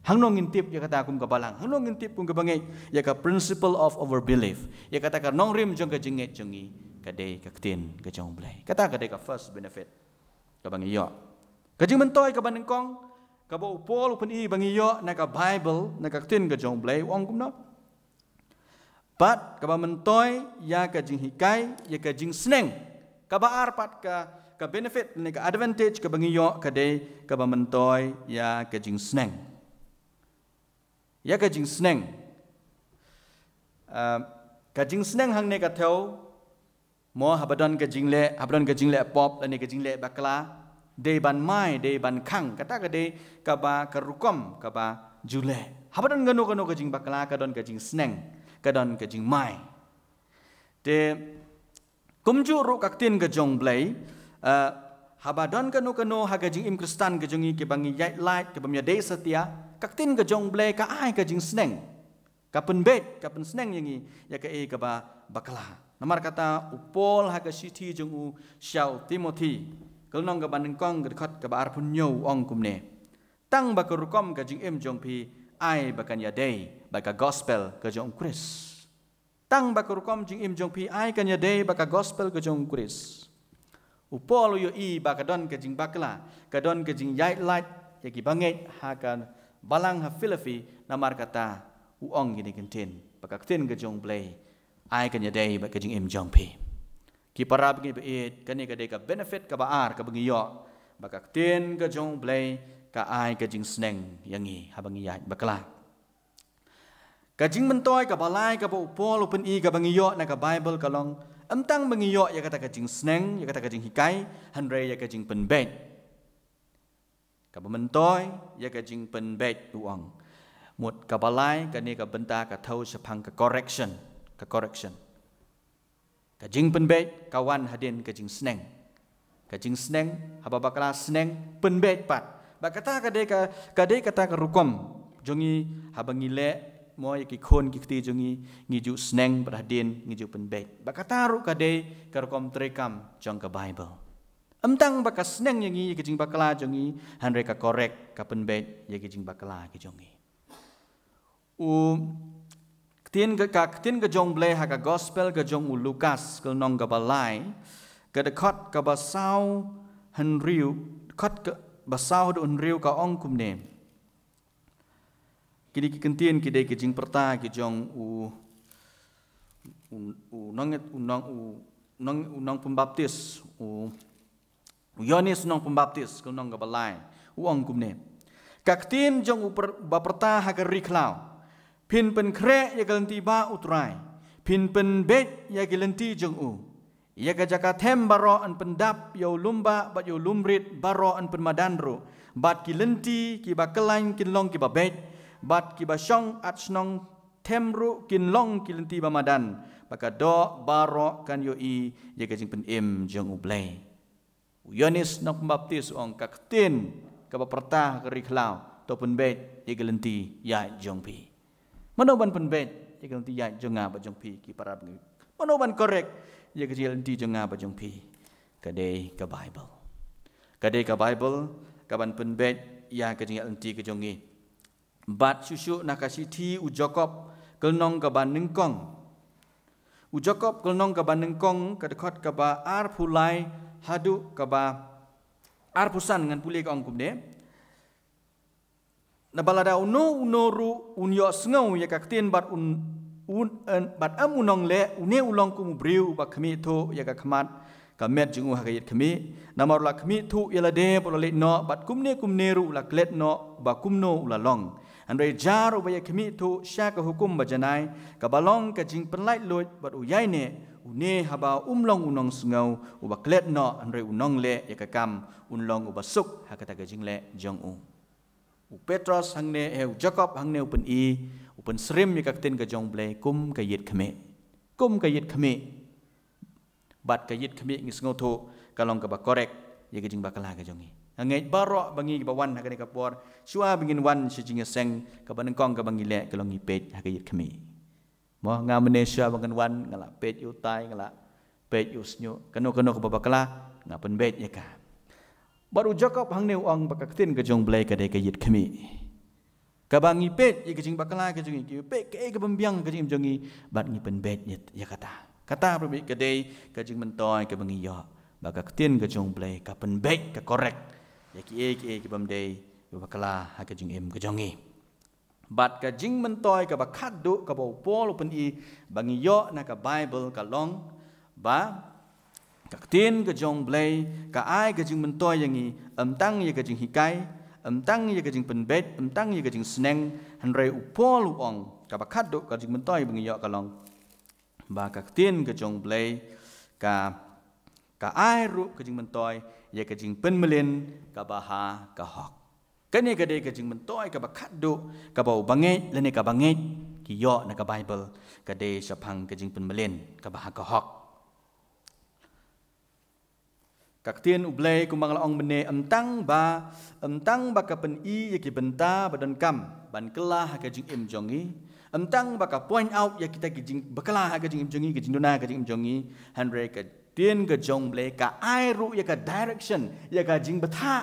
Hangno ngin tip ïa kata kum ka balang, hangno ngin tip kum ka bangeit ïa ka principle of our belief, ïa kata ka nongrim jong ka jingngeit jong ngi? Ka dei ka ktien ka jong U Blei. Kata ka dei ka first benefit kaba ngi ïoh. Ka jingmyntoi kaba nyngkong kaba u Paul u pyni ba ngi ïoh na ka Bible, na ka ktien ka jong U Blei, u ong kumno? Bad kaba myntoi ïa ka jinghikai, ïa ka jingsneng. Kaba ar pat ka, ka benefit ne ka advantage kaba ngi ïoh ka dei kaba myntoi ïa ka jingsneng. Ïa ka jingsneng. Ah, ka jingsneng hangne ka thew, mo haba don ka jingleh, haba don ka jingleh pop, lane ka jingleh bakla, dei ban mai, dei ban khang, kata ka dei kaba ka rukom, kaba ju leh. Haba don kano kano ka jingbakla, ka don ka jingsneng, ka don ka jingmai. Te, kumjuh ruh ka ktien ka jong Blei, ah, haba don kano kano ha ka jingim Khristan ka jong ngi kiba ngi ïaid lait, kiba ym ïadei satia, ka ktien ka jong Blei ka ai ka jingsneng. Ka pynbeit, ka pynsneng ïa ngi, ïa kaei kaba bakla. Namar kata u Paul ha ka shithi jong u sha u Timothi, ka lynnong kaba nyngkong ka dkhot kaba arphew hynñiew u ong kumne. Tang ba ka rukom ka jingim jong phi ai ba kan ïadei bad ka gospel ka jong u Khrist. Tang ba ka rukom jingim jong phi ai kan ïadei bad ka gospel ka jong u Khrist. U Paul u ïohi ba ka don ka jingbakla, ka don ka jingïaid lait ïa ki bangeit ha ka balang ha Philippi, namar kata u ong kine ki ktien, ba ka ktien ka jong Blei ai kan ïadei bad ka jingim jong phi. Ki para bangeit ba ïeit, kane ka dei ka benefit kaba ar kaba ngi ïoh, ba ka ktien ka jong Blei ka ai ka jingsneng ïa ngi haba ngi ïaid bakla. Ka jingmyntoi kaba lai kaba u Paul u pyni kaba ngi ïoh na ka Bible ka long, ym tang ba ngi ïoh ïa kata ka jingsneng, ïa kata ka jinghikai, hynrei ïa ka jingpynbeit. Kaba myntoi ïa ka jingpynbeit u ong. Mut kaba lai kane ka bynta ka thew shaphang ka correction, ka correction. Ka jingpynbeit ka wan hadien ka jingsneng. Ka jingsneng, haba bakla sneng, pynbeit pat. Ba kata ka dei ka, ka dei kata ka rukom jong ngi, haba ngi leh, mo ïa ki khun ki kti jong ngi, ngi ju sneng bad hadien ngi ju pynbeit. Ba kata ruh ka dei ka rukom treikam jong ka Bible. Ym tang ba ka sneng ïa ngi ïa ki jingbakla jong ngi, hynrei ka correct, ka pynbeit ïa ki jingbakla ki jong ngi. U ktien ka, ka ktien ka jong Blei ha ka gospel ka jong u Lukas ka lynnong kaba lai, ka dkhot kaba saw hynriew, dkhot kaba saw haduh hynriew ka ong kumne. Kine ki ktien ki dei ki jingpyrta ki jong u, u, u nong, u nong, u nong, u nongpynbaptis, u U Ïoannis u nongpynbaptis, ka lynnong kaba lai, u ong kumne. Ka ktien jong u pyrta, ba pyrta ha ka ri khlaw. Phin pynkhreh ïa ka lynti ba U Trai. Phin pynbeit ïa ki lynti jong u. Ïa ka jaka them baroh yn pyndap, ïa u lymbah bad ïa u lymrit baroh yn pynmadan ruh. Bad ki lynti kiba kyllain kin long kiba beit, bad kiba shong at shnong them ruh kin long ki lynti ba madan. Ba ka doh baroh kan ïohi ïa ka jingpynim jong U Blei. U Ïoannis nongpynbaptis u ong ka ktien kaba pyrta ha ka ri khlaw, to pynbeit ïa ka lynti ïaid jong phi. Mano ban pynbeit ïa ka lynti ïaid jong nga bad jong phi ki para bangeit? Mano ban correct ïa ka jingïaid lynti jong nga bad jong phi? Ka dei ka Bible. Ka dei ka Bible ka ban pynbeit ïa ka jingïaid lynti ka jong ngi. Bad shuh shuh na ka shithi u Jakob ka lynnong kaba nyngkong. U Jakob ka lynnong kaba nyngkong ka dkhot kaba arphew lai haduh kaba arphew san ngan pule ka ong kumne. Naba lada uno uno ruh un ïohsngew ïa ka ktien bad un, un, eh, bad ym u nongleh, une u long kum u briew uba khmih thuh ïa ka khmat ka met jong u ha ka ïit khmih. Namar u la khmih thuh ïa lade bad u la leit noh, bad kumne kumne ruh u la klet noh, uba kumno u la long. Hynrei jar uba ïa khmih thuh sha ka hukum ba janai, kaba long ka jingpynlait luid bad u ïaineh, une haba um long u nongsngew uba klet noh, hynrei u nongleh ïa ka kam, un long uba suk ha kata ka jingleh jong u. U Petros hangne, eh, u Jakob hangne u pyni, u pynsyriem ïa ka ktien ka jong U Blei kum ka ïit khmih. Kum ka ïit khmih. Bad ka ïit khmih ngi sngewthuh ka long kaba correct ïa ka jingbakla ka jong ngi. Nga ngeit baroh ba ngi ba wan ha kane ka por, shuwa ba ngin wan sha jingïaseng, kaba nyngkong kaba ngi leh ka long ngi peit ha ka ïit khmih. Mo, nga mynne shuwa ba ngan wan, nga la peit ïa u tai, nga la peit ïa u shñiuh, kano kano kaba bakla, nga pynbeit ïa ka. Bad u Jakob hangne u ong ba ka ktien ka jong U Blei ka dei ka ïit khmih. Kaba ngi peit ïa ka jingbakla ka jong ngi, ngi peit kaei kaba ym biang ka jingim jong ngi, bad ngi pynbeit ïa, ïa kata. Kata pynbeit ka dei ka jingmyntoi kaba ngi ïoh, ba ka ktien ka jong U Blei ka pynbeit, ka correct ïa kiei kiei kaba ym dei, kaba bakla ha ka jingim ka jong ngi. Bad ka jingmyntoi kaba khatduh kaba u Paul u pyni ba ngi ïoh na ka Bible ka long ba ka ktien ka jong U Blei ka ai ka jingmyntoi ïa ngi, ym tang ïa ka jinghikai, ym tang ïa ka jingpynbeit, ym tang ïa ka jingsneng, hynrei u Paul u ong Kaba khatduh ka jingmyntoi ba ngi ïoh ka long ba ka ktien ka jong U Blei ka, ka ai ruh ka jingmyntoi ïa ka jingpynmlien kaba ha ka hok. Kane ka dei ka jingmyntoi kaba khatduh kaba u bangeit lane ka bangeit ki ïoh na ka Baibl, ka dei shaphang ka jingpynmlien kaba ha ka hok. Ka ktien U Blei kumba nga la ong mynne, ym tang ba, ym tang ba ka pyni ïa ki bynta ba donkam ban kylla ha ka jingim jong ngi, ym tang ba ka point out ïa kita ki jing, ba kylla ha ka jingim jong ngi, ka jingduna ha ka jingim jong ngi, hynrei ka ktien ka jong U Blei ka ai ruh ïa ka direction, ïa ka jingbthah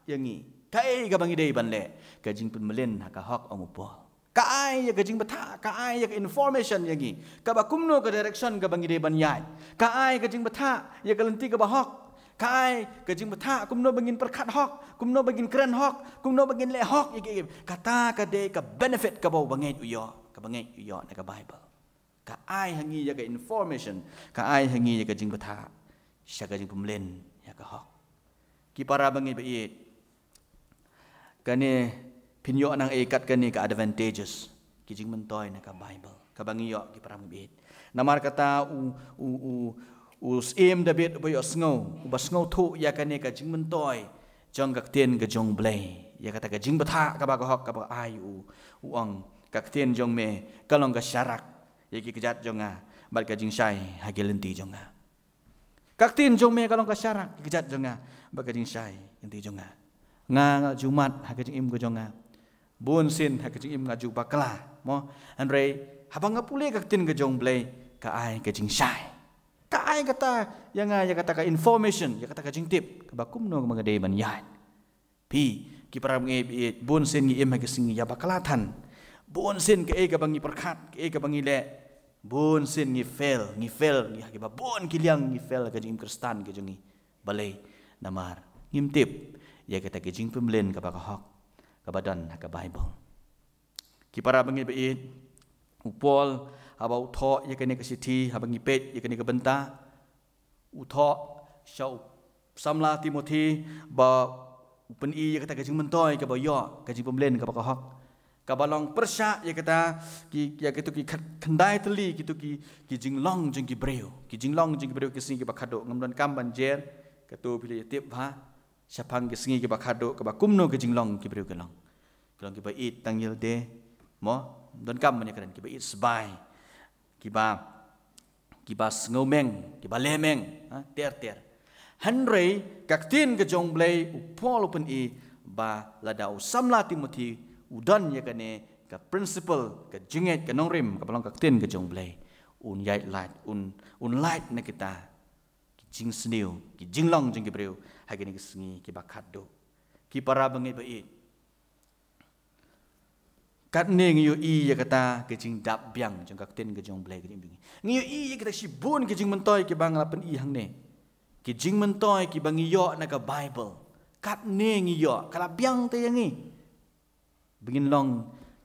ïa ngi. Kaei kaba ngi dei ban leh, ka jingpynmlien ha ka hok, ong u Paul. Ka ai ïa ka jingbthah, ka ai ïa ka information ïa ngi kaba kumno ka direction kaba ngi dei ban ïaid. Ka ai ka jingbthah ïa ka lynti kaba hok. Ka ai ka jingbthah kumno ba ngin pyrkhat hok, kumno ba ngin kren hok, kumno ba ngin leh hok ïa ki. Kata ka dei ka benefit kaba u bangeit u ïoh, ka bangeit u ïoh na ka Baibl. Ka ai ha ngi ïa ka information, ka ai ha ngi ïa ka jingbthah sha ka jingpynmlien ïa ka hok. Ki para bangeit ba ïeit, kane phin ïoh nang ei kat kane ka advantages, ki jingmyntoi na ka Baibl kaba ngi ïoh, ki para bangeit ba ïeit. Namar kata u, u, u, u Syiem David uba ïohsngew, uba sngewthuh ïa kane ka jingmyntoi jong ka ktien ka jong U Blei, ïa kata ka jingbthah kaba ka hok kaba ai, u, u ong, ka ktien jong me ka long ka sharak ïa ki kjat jong nga, bad ka jingshai ha ki lynti jong nga. Ka ktien jong me ka long ka sharak ïa ki kjat jong nga, bad ka jingshai ha ki lynti jong nga. Nga, nga ju mad ha ka jingim ka jong nga. Bun sien ha ka jingim nga ju bakla, mo. Hynrei haba nga pule ka ktien ka jong U Blei, ka ai ka jingshai. Ka ai kata ïa nga, ïa kata ka information, ïa kata ka jingtip kaba kumno kaba nga dei ban ïaid. Phi, ki para bangeit ba ïeit, bun sien ngi im ha ki sngi ïa bakla than. Bun sien kaei kaba ngi pyrkhat, kaei kaba ngi leh, bun sien ngi fail, ngi fail, ngi ha kiba bun ki liang ngi fail ha ka jingim Khristan ka jong ngi. Balei? Namar ngim tip ïa kata ka jingpynmlien kaba ka hok kaba don ha ka Baibl. Ki para bangeit ba ïeit, u Paul haba u thoh ïa kane ka shithi, haba ngi peit ïa kane ka bynta, u thoh sha u samla Timothi ba u pyni ïa kata ka jingmyntoi kaba ïoh, ka jingpynmlien kaba ka hok, kaba long pyrshah ïa kata ki, ïa kito ki khat-, khyndai tylli kito ki, ki jinglong jong ki briew, ki jinglong jong ki briew ki sngi kiba khatduh. Ngam donkam ban jer, kato phi la ïa tip bha, shaphang ki sngi kiba khatduh, kaba kumno ki jinglong ki briew ki long. Ki long kiba ïeit tang ïalade, mo, ngam donkam ban ïa kren, kiba ïeit sbai, kiba, kiba sngewmeng, kiba lehmeng, ha, ter ter. Hynrei ka ktien ka jong U Blei, u Paul u pyni ba lada u samla Timothi u don ïa kane ka principle, ka jingngeit, ka nongrim kaba long ka ktien ka jong U Blei, un ïaid lait, un, un lait na kita ki jingsniew, ki jinglong jong ki briew ha kine ki sngi kiba khatduh. Ki para bangeit ba ïeit, katne ngi ïohi ïa kata ka jingdap biang jong ka ktien ka jong U Blei ka jong ngi. Ngi ïohi ïa kita shibun ki jingmyntoi kiba nga la pyni hangne, ki jingmyntoi kiba ngi ïoh na ka Baibl. Katne ngi ïoh, ka la biang te ïa ngi ba ngin long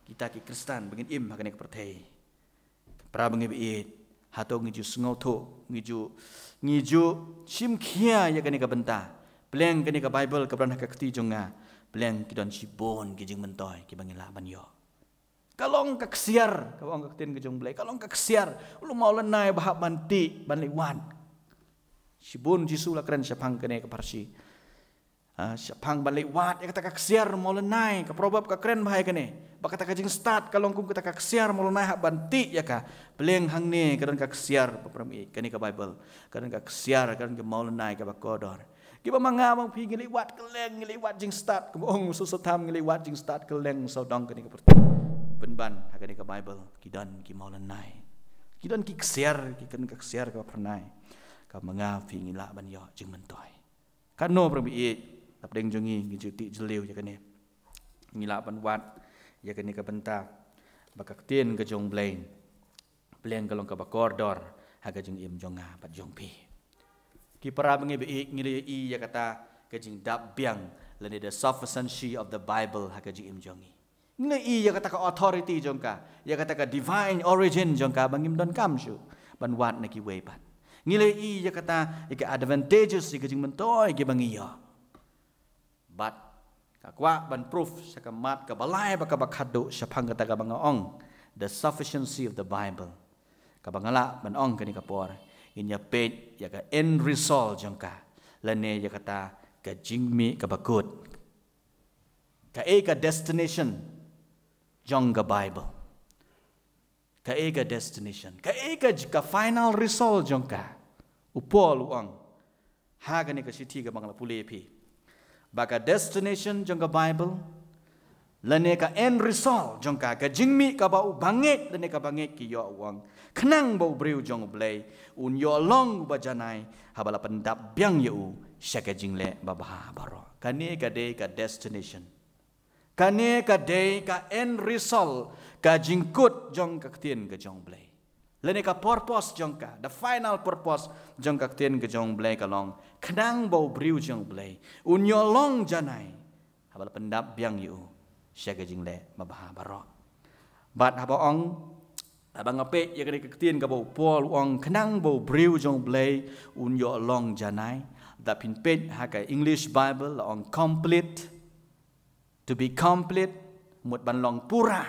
kita ki Khristan, ba ngin im ha kane ka pyrthei. Para bangeit ba ïeit, hato ngi ju sngewthuh, ngi ju, ngi ju shim khia ïa kane ka bynta? Pleng kane ka Baibl kaba don ha ka kti jong nga, pleng ki don shibun ki jingmyntoi kiba ngi lah ban ïoh. Ka long ka ksiar, kaba ong ka ktien ka jong U Blei, ka long ka ksiar. U la maw lynai ba hap ban tih, ban leit wad. Shibun Jisu la kren shaphang kane ka pharshi. Ah, shaphang ban leit wad ïa kata ka ksiar maw lynai, ka Proverb ka kren bha ïa kane. Ba kata ka jingstad ka long kum kata ka ksiar maw lynai, hap ban tih ïa ka. Pleng hangne ka don ka ksiar, para bangeit, kane ka Baibl ka don ka ksiar, ka don ka maw lynai kaba kordor. Kiba ma nga ma phi ngi leit wad kylleng, ngi leit wad jingstad, kumba ong u Soso Tham, ngi leit wad jingstad kylleng sawdong kane ka pyrthei. Pynban ha kane ka Baibl ki don ki maw lynai, ki don ki ksiar, ki don ka ksiar kaba phyrnai, kaba ma nga phi ngi lah ban ïoh jingmyntoi. Katno, para bangeit, hapdeng jong ngi, ngi ju tih jylliew ïa kane? Ngi lah ban wad ïa kane ka bynta ba ka ktien ka jong U Blei pleng ka long kaba kordor ha ka jingim jong nga bad jong phi. Ki para bangeit ba ïeit, ngi la ïohi ïa kata ka jingdap biang lane the sufficiency of the Bible ha ka jingim jong ngi. Ngi la ïohi ïa kata ka authority jong ka, ïa kata ka divine origin jong ka ba ngim donkam shuh ban wad na kiwei pat. Ngi la ïohi ïa kata, ïa ka advantages, ïa ka jingmyntoi kiba ngi ïoh. Bad nga kwah ban proof sha ka mat kaba lai bad kaba khatduh shaphang kata kaba nga ong. The sufficiency of the Bible. Kaba nga lah ban ong kane ka por, ngin ïa peit ïa ka end result jong ka, lane ïa kata ka jingmih kaba kut. Kaei ka destination jong ka Bible? Kaei ka destination? Kaei ka, ka final result jong ka? U Paul u ong ha kane ka shithi kaba nga la pule ïa phi, ba ka destination jong ka Bible, lane ka end result jong ka, ka jingmih kaba u bangeit lane ka bangeit ki ïoh, u ong, khnang ba u briew jong U Blei un ïoh long uba janai, haba la pyndap biang ïa u sha ka jingleh babha baroh. Kane ka dei ka destination. Kane ka dei ka end result, ka jingkut jong ka ktien ka jong U Blei, lane ka purpose jong ka, the final purpose jong ka ktien ka jong U Blei ka long khnang ba u briew jong U Blei un ïoh long janai, haba la pyndap biang ïa u sha ka jingleh babha baroh. Bad haba ong, haba nga peit ïa kane ka ktien kaba u Paul u ong khnang ba u briew jong U Blei un ïoh long janai, da phin peit ha ka English Bible la ong complete. To be complete, mut ban long pura.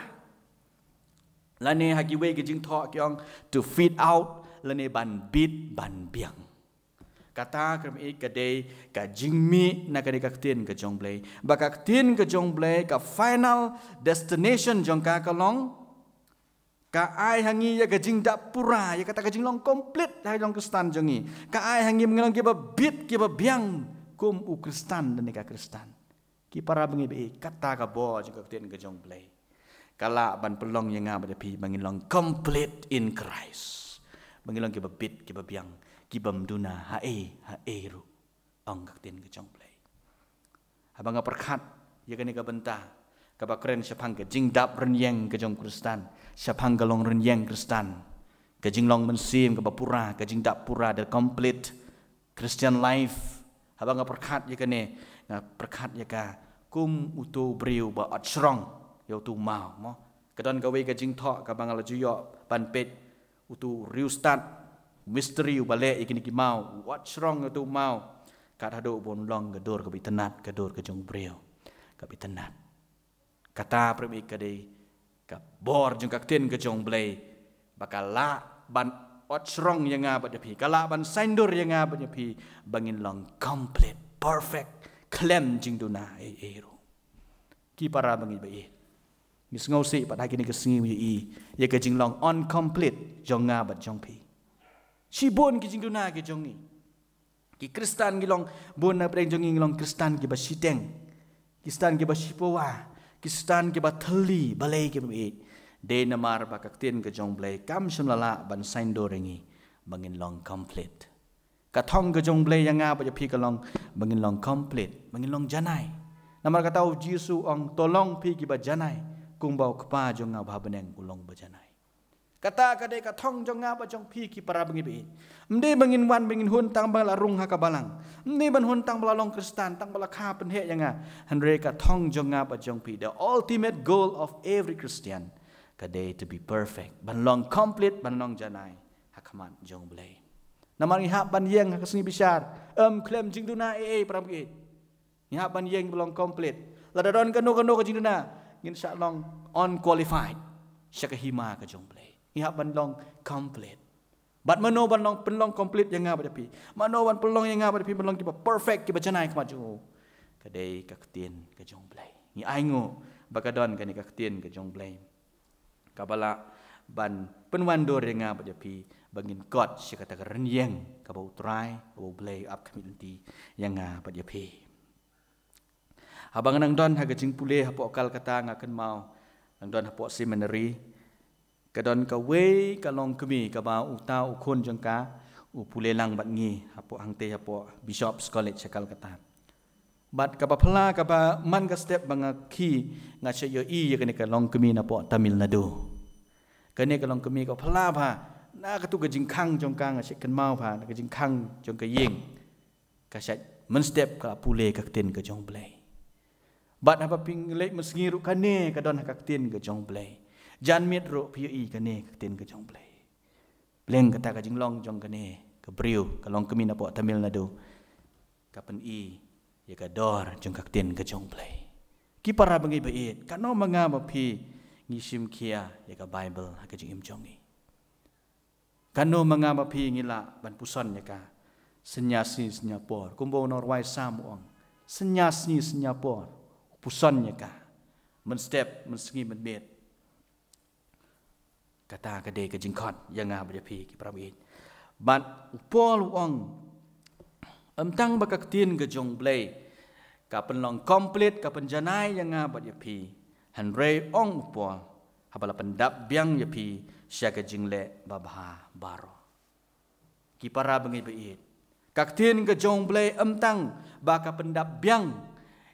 Lane ha kiwei ki jingthoh ki ong to fit out, lane ban bit ban biang. Kata ka mih ka dei ka jingmih na kane ka ktien ka jong U Blei. Ba ka ktien ka jong U Blei, ka final destination jong ka ka long, ka ai ha ngi ïa ka jingdap pura, ïa kata ka jinglong complete ha ka jong Khristan jong ngi. Ka ai ha ngi ba ngin long kiba bit kiba biang kum u Khristan lane ka Khristan. Ki para bangeit ba ïeit, kata ka bor jong ka ktien ka jong U Blei, ka lah ban pynlong ïa nga bad ïa phi ba ngin long complete in Christ, ba ngin long kiba bit kiba biang, kibym duna haei haei ruh, ong ka ktien ka jong U Blei. Haba nga pyrkhat ïa kane ka bynta kaba kren shaphang ka jingdap rynïeng ka jong u Khristan, shaphang ka long rynïeng Khristan, ka jinglong mynsiem kaba pura, ka jingdap pura, the complete Christian life. Haba nga pyrkhat ïa kane, nga pyrkhat ïa ka kum uto u briew ba ot shrong ïa uto u maw, mo. Ka don kawei ka jingthoh kaba nga la ju ïoh ban peit, uto u riewstad mistri uba leh ïa kine ki maw, u ot shrong ïa uto u maw, kat haduh ba un long ka dur kaba itynnad, ka dur ka jong u briew kaba itynnad. Kata, para bangeit, ka dei ka bor jong ka ktien ka jong U Blei, ba ka lah ban ot shrong ïa nga bad ïa phi, ka lah ban saiñdur ïa nga bad ïa phi ba ngin long complete, perfect, khlem jingduna ei ei ruh. Ki para bangeit ba ïeit, ngi sngewsih pat ha kine ki sngi ïa i, ïa ka jinglong incomplete jong nga bad jong phi. Shibun ki jingduna ki jong ngi. Ki Khristan ngi long, bun na pdeng jong ngi ngi long Khristan kiba shiteng, Khristan kiba shipawa, Khristan kiba thylli, balei ki mih? Dei namar ba ka ktien ka jong U Blei kam shym la lah ban saiñdur ïa ngi ba ngin long complete. Ka thong ka jong U Blei ïa nga bad ïa phi ka long ba ngin long complete, ba ngin long janai. Namar kata u Jisu u ong, to long phi kiba janai, kumba u Kpa jong nga uba ha bneng u long ba janai. Kata ka dei ka thong jong nga bad jong phi, ki para bangeit ba ïeit. Ym dei ba ngin wan ba ngin hun tang ba la rung ha ka balang, ym dei ban hun tang ba la long Khristan, tang ba la kha pynheh ïa nga. Hynrei ka thong jong nga bad jong phi, the ultimate goal of every Christian, ka dei to be perfect, ban long complete, ban long janai ha khmat jong U Blei. Namar ngi hap ban ïeng ha ka sngi bishar, ym khlem jingduna ei ei, para bangeit. Ngi hap ban ïeng ba long complete. Lada don kano kano ka jingduna, ngin sa long unqualified sha ka hima ka jong U Blei. Ngi hap ban long complete. Bad mano ban long, pynlong complete ïa nga bad ïa phi? Mano ban pynlong ïa nga bad ïa phi ban long kiba perfect, kiba janai ha khmat jong u? Ka dei ka ktien ka jong U Blei. Ngi ainguh ba ka don kane ka ktien ka jong U Blei kaba lah ban pynwandur ïa nga bad ïa phi ba ngin kot sha kata ka rynïeng kaba U Trai, kaba U Blei u ap khmih lynti ïa nga bad ïa phi. Haba nga nang don ha ka jingpule hapoh Calcutta, nga kynmaw, nang don hapoh seminary, ka don kawei ka longkmie kaba uta u khun jong ka u pule lang bad ngi hapoh, hangtei hapoh Bishop's College ha Calcutta. Bad kaba phylla, kaba man ka step ba nga khie, nga shait ïohi ïa kane ka longkmie napoh Tamil Nadu. Kane ka longkmie ka phylla bha, na katu ka jingkhang jong ka, nga shait kynmaw bha, na ka jingkhang jong ka ïing, ka shait mynstep ka la pule ka ktien ka jong U Blei. Bad haba phi leit mynsngi ruh, kane ka don ha ka ktien ka jong U Blei. Janmiet ruh phi ïohi kane ka ktien ka jong U Blei. Pdeng kata ka jinglong jong kane ka briew, ka longkmie napoh Tamil Nadu, ka pyni ïa ka dor jong ka ktien ka jong U Blei. Ki para bangeit ba ïeit, katno ma nga ma phi Ngi shim khia ïa ka Bible ha ka jingim jong ngi. Kano ma nga ma phi ngi lah ban puson ïa ka? Synñia sngi synñia por. Kumba u nongrwai Salm u ong, synñia sngi synñia por u puson ïa ka, mynstep, mynsngi, mynmiet. Kata ka dei ka jingkhot ïa nga bad ïa phi ki para bangeit. Bad u Paul u ong, ym tang ba ka ktien ka jong U Blei ka pynlong complete, ka pynjanai ïa nga bad ïa phi, hynrei ong u Paul, haba la pyndap biang ïa phi sha ka jingleh babha baroh. Ki para bangeit baieit, ka ktien ka jong U Blei ym tang ba ka pyndap biang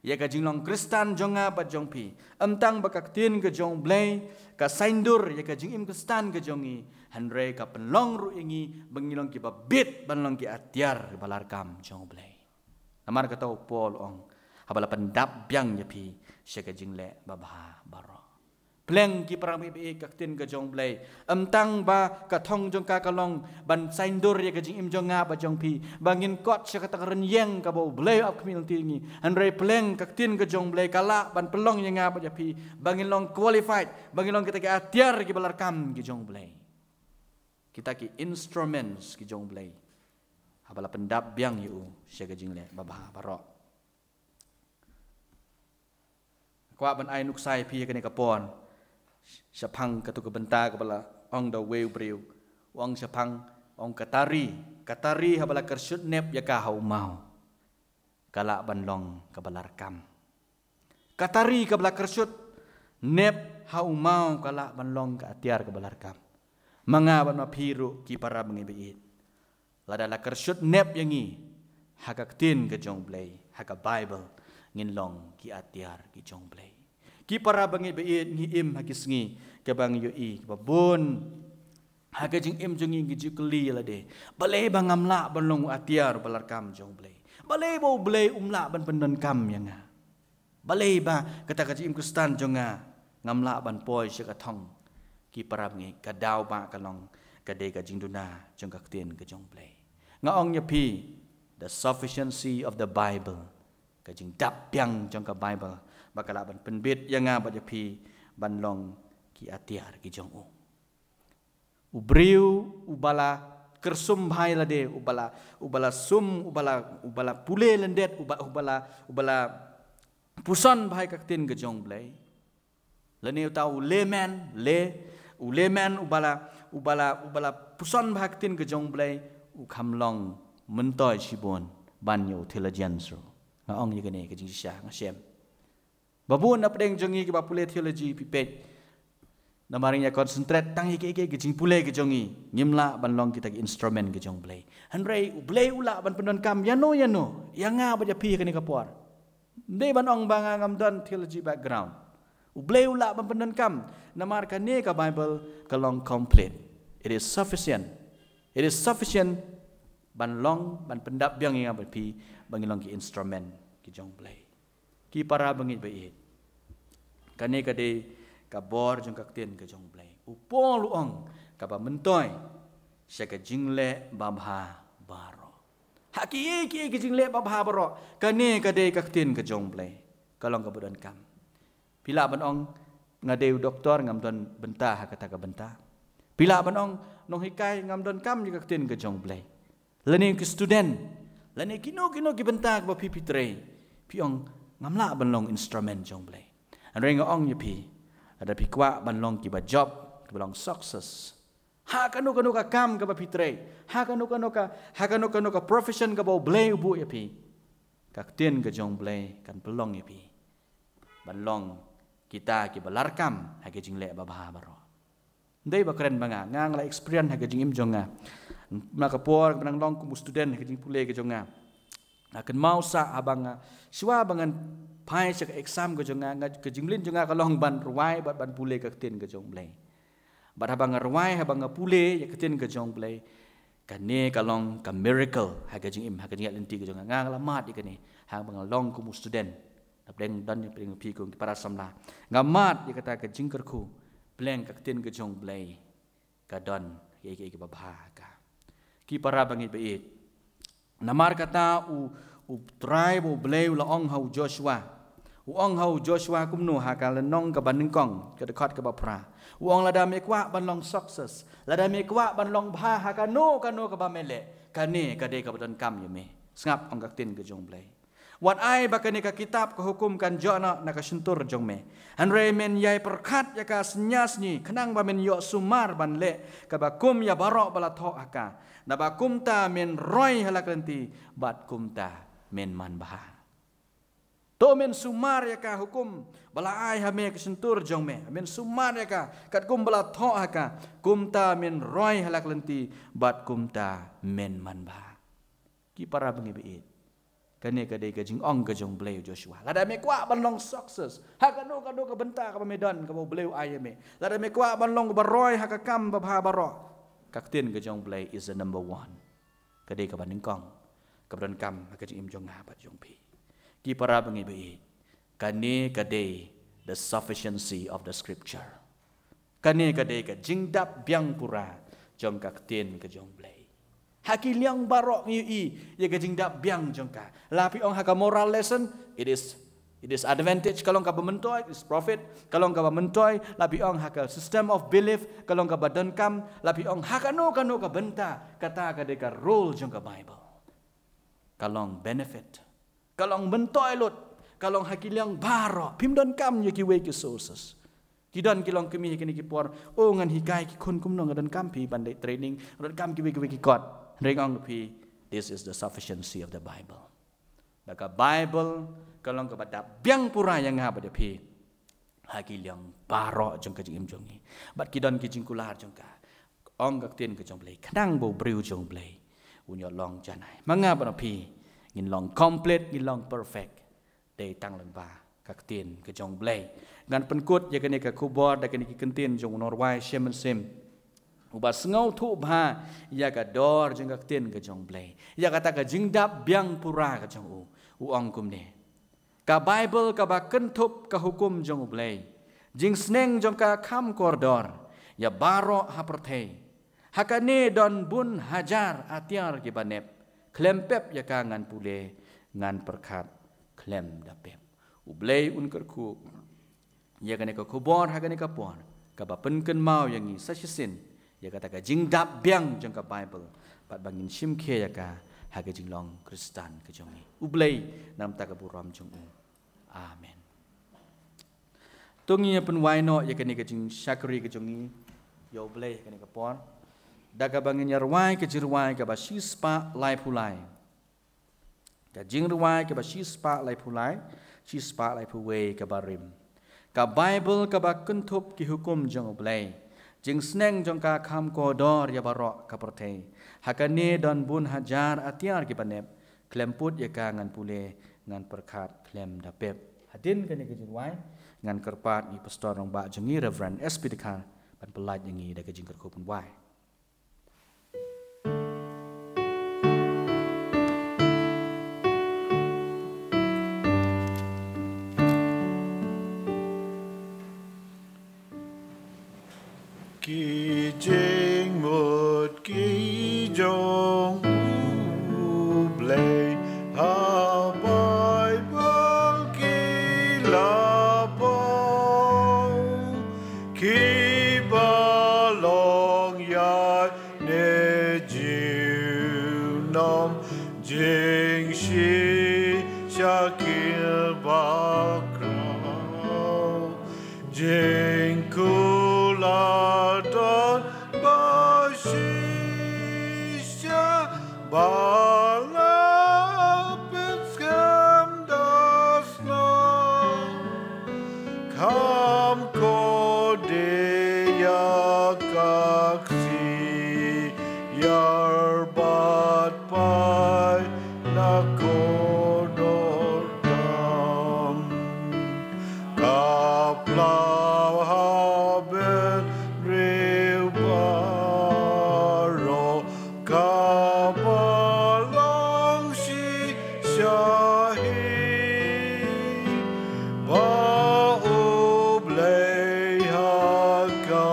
ïa ka jinglong Khristan jong nga bad jong phi. Ym tang ba ka ktien ka jong U Blei ka saindur ïa ka jingim Khristan ka jong ngi, hynrei ka pynlong ruh ïa ngi ba ngi long kiba bit ban long ki atiar ba la rkam jong U Blei. Namar kata u Paul u ong, haba la pyndap biang ïa phi sha ka jingleh babha baroh. Pleng ki para bangeit baieit, ka ktien ka jong U Blei ym tang ba ka thong jong ka ka long ban saindur ïa ka jingim jong nga bad jong phi, ba ngin kot sha kata ka rynïeng kaba U Blei u ap khmih lynti ïa ngi. Hynrei pleng ka ktien ka jong U Blei ka lah ban pynlong ïa nga bad ïa phi ba ngin long qualified, ba ngin long kita ki atiar kiba la rkam ki jong U Blei, kita ki instruments ki jong U Blei, haba la pyndap biang ïa u sha ka jingleh babha baroh. Kwah ban ai nuksa ïa phi ha kane ka por shaphang katu ka bynta kaba la ong da uwei u briew. U ong shaphang, ong ka tari, ka tari haba la kyrshut nep ïa ka ha u maw, ka lah ban long kaba la rkam. Ka tari kaba la kyrshut nep ha u maw ka lah ban long ka atiar kaba la rkam. Ma nga bad ma phi ruh ki para bangeit baieit, lada la kyrshut nep ïa ngi ha ka ktien ka jong U Blei, ha ka Bible, ngin long ki atiar ki jong U Blei. Ki para bangeit baieit, ngi im ha ki sngi kaba ngi ïohi kiba bun ha ka jingim jong ngi ngi ju kylli ïa lade, balei ba ngam lah ban long u atiar ba la rkam jong U Blei? Balei ba U Blei um lah ban pyndonkam ïa nga? Balei ba kata ka jingim Khristan jong nga ngam lah ban poi sha ka thong? Ki para bangeit, ka daw ba ka long ka dei ka jingduna jong ka ktien ka jong U Blei. Nga ong ïa phi, the sufficiency of the Bible, ka jingdap biang jong ka Bible, ba ka lah ban pynbit ïa nga bad ïa phi ban long ki atiar ki jong u. U briew uba la kyrsum bha ïa lade, uba la, uba la sum, uba la, uba la pule lyndet, uba, uba la, uba la puson bha ïa ka ktien ka jong U Blei, lane uta u layman, lay, u layman uba la, uba la, uba la puson bha ïa ka ktien ka jong U Blei, u kham long myntoi shibun ban ïa u theologian ruh. Nga ong ïa kane ka jingshisha, nga shem. Ba bun na pdeng jong ngi kiba pule theology, phi peit, namar ngi ïa concentrate tang ïa ki, ki, ki jingpule ki jong ngi, ngim lah ban long kita ki instrument ki jong U Blei. Hynrei U Blei u lah ban pyndonkam ïano ïano ïa nga bad ïa phi ha kane ka por. Ym dei ban ong ba nga ngam don theology background. U Blei u lah ban pyndonkam, namar kane ka Bible ka long complete. It is sufficient. It is sufficient ban long, ban pyndap biang ïa nga bad phi ba ngin long ki instrument ki jong U Blei. Ki para bangeit baieit, kane ka dei ka bor jong ka ktien ka jong U Blei. U Paul u ong, kaba myntoi sha ka jingleh babha baroh. Ha kiei kiei ki jingleh babha baroh, kane ka dei ka ktien ka jong U Blei, ka long kaba donkam. Phi lah ban ong, nga dei u doktor, ngam don bynta ha kata ka bynta. Phi lah ban ong, nonghikai, ngam donkam ïa ka ktien ka jong U Blei. Lane ki student, lane kino kino ki bynta kaba phi, phi trei, phi ong, ngam lah ban long instrument jong U Blei. Hynrei nga ong ïa phi, lada phi kwah ban long kiba jop, kiba long success ha kano kano ka kam kaba phi trei, ha kano kano ka, ha kano kano ka profession kaba U Blei u buh ïa phi, ka ktien ka jong U Blei kan pynlong ïa phi ban long kita kiba la rkam ha ki jingleh babha baroh. Ym dei ba kren ba nga, nga nga la experience ha ka jingim jong nga. Na ka por ba nang long kum u student ha ka jingpule ka jong nga, nga kynmaw sa haba nga, shuwa ba ngan phai sha ka exam ka jong nga, nga, ka jingmlien jong nga ka long ban rwai bad ban pule ka ktien ka jong U Blei. Bad haba nga rwai, haba nga pule ïa ka ktien ka jong U Blei, kane ka long ka miracle ha ka jingim, ha ka jingïaid lynti ka jong nga. Nga nga la mad ïa kane haba nga long kum u student. Na pdeng don, na pdeng phi kum ki para samla, nga mad ïa kata ka jingkyrkhu, pleng ka ktien ka jong U Blei ka don ïa, ïa, ïa kiba bha ha ka. Ki para bangeit baieit, namar kata u, U Trai ba U Blei u la ong ha u Joshua, U ong ha u Joshua kumno ha ka lynnong kaba nyngkong, ka dkhot kaba phra. U ong lada me kwah ban long success, lada me kwah ban long bha ha kano kano kaba me leh, kane ka dei kaba donkam ïa me. Sngap, ong ka ktien ka jong U Blei. Wat ai ba kane ka kitab ka hukum kan jot noh na ka shyntur jong me. Hynrei men ïai pyrkhat ïa ka synñia sngi khnang ba men ïoh sumar ban leh kaba kum ïa baroh ba la thoh ha ka. Naba kumta men roi ha la ka lynti bad kumta men manbha. To men sumar ïa ka hukum ba la ai ha me ka shyntur jong me. Men sumar ïa ka katkum ba la thoh ha ka. Kumta men roi ha la ka lynti bad kumta men manbha. Ki para bangeit baieit, kane ka dei ka jingong ka jong U Blei, Joshua. Lada me kwah ban long success ha kano kano ka bynta kaba me don, kaba U Blei u ai ïa me, lada me kwah ban long uba roi ha ka kam babha baroh, ka ktien ka jong U Blei is the number one. Ka dei kaba nyngkong kaba donkam ha ka jingim jong nga bad jong phi. Ki para bangeit baieit, kane ka dei the sufficiency of the scripture. Kane ka dei ka jingdap biang pura jong ka ktien ka jong U Blei. Ha ki liang baroh ngi ïohi ïa ka jingdap biang jong ka. La phi ong ha ka moral lesson, it is, it is advantage, ka long kaba myntoi, it is profit, ka long kaba myntoi. La phi ong ha ka system of belief, ka long kaba donkam. La phi ong ha kano kano ka bynta, kata ka dei ka role jong ka Bible. Ka long benefit, ka long myntoi lut, ka long ha ki liang baroh. Phim donkam ïa kiwei ki sources. Ki don ki longkmie ha kine ki por, o, ngan hikai ki khun kumno, nga donkam phi ban leit training, nga donkam kiwei kiwei ki kot. Hynrei nga ong phi, this is the sufficiency of the Bible. Ba ka Bible ka long kaba dap biang pura ïa nga bad ïa phi ha ki liang baroh jong ka jingim jong ngi. Bad ki don ki jingkular jong ka. Ong ka ktien ka jong U Blei, khnang ba u briew jong U Blei un ïoh long janai. Ma nga bad ma phi ngin long complete, ngin long perfect, dei tang lyngba ka ktien ka jong U Blei. Ngan pynkut ïa kane ka khubor da kane ki kyntien jong u nongrwai Shem Mynsiem, uba sngewthuh bha ïa ka dor jong ka ktien ka jong U Blei, ïa kata ka jingdap biang pura ka jong u. U ong kumne: Ka Bible kaba kynthup ka hukum jong U Blei, jingsneng jong ka kham kordor ïa baroh ha pyrthei. Ha kane don bun hajar atiar kiba nep, khlem pep ïa ka ngan pule, ngan pyrkhat khlem da pep. U Blei un kyrkhu ïa kane ka khubor ha kane ka por, kaba pynkynmaw ïa ngi sa shisien ïa kata ka jingdap biang jong ka Bible, bad ba ngin shim khia ïa ka ha ka jinglong Khristan ka jong ngi. U Blei na ka bynta ka burom jong u. Amen. To ngin ïa pynwai noh ïa kane ka jingshakri ka jong ngi ïa U Blei ha kane ka por da kaba ngin ïa rwai ka jingrwai kaba shispah laiphew lai. Ka jingrwai kaba shispah laiphew lai, shispah laiphew wei kaba rim. Ka Bible kaba kynthup ki hukum jong U Blei, jingsneng jong ka kham kordor ïa baroh ka pyrthei. Ha kane don bun hajar atiar kiba nep, khlem put ïa ka ngan pule, ngan pyrkhat khlem da pep. Hadien kane ka jingrwai ngan kyrpad ïa u Pastor rangbah jong ngi, Reverend S P Dkhar, ban pyllait ïa ngi da ka jingkyrkhu pynwai. Ki jingmut ki jong U Blei ha Baibl ki la poi, kiba long ïa ne junom, jingshisha ki bakhraw, jingkular don ba shisha, ba la pynskhem da sla. Kham kordor ïa ka ksiar bad paid la kordor tam. Ka pynlaw ha bynriew baroh, kaba long shisha hi, ba U Blei ha ka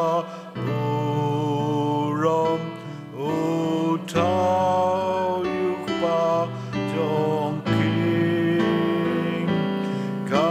burom u thaw ïa u Kpa jong ki. Ka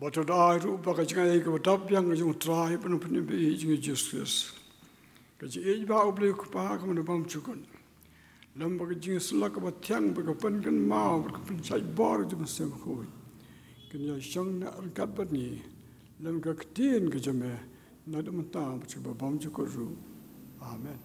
Bad to da ai ruh ba ka jingaiei kaba dap biang ka jong U Trai bad U Nongpynim ba ïeit jong ngi U Jisu Khrist, ka jingïeit ba U Blei U Kpa kaba naba bymjukut, lem bad ka jingïasyllok kaba thiang bad ka pynkynmaw bad ka pynshait bor jong U Mynsiem Bakhuid, kin ïashong ne ryngkat bad ngi lem ka ktien ka jong me, naduh mynta bad sha kaba bymjukut ruh. Amen.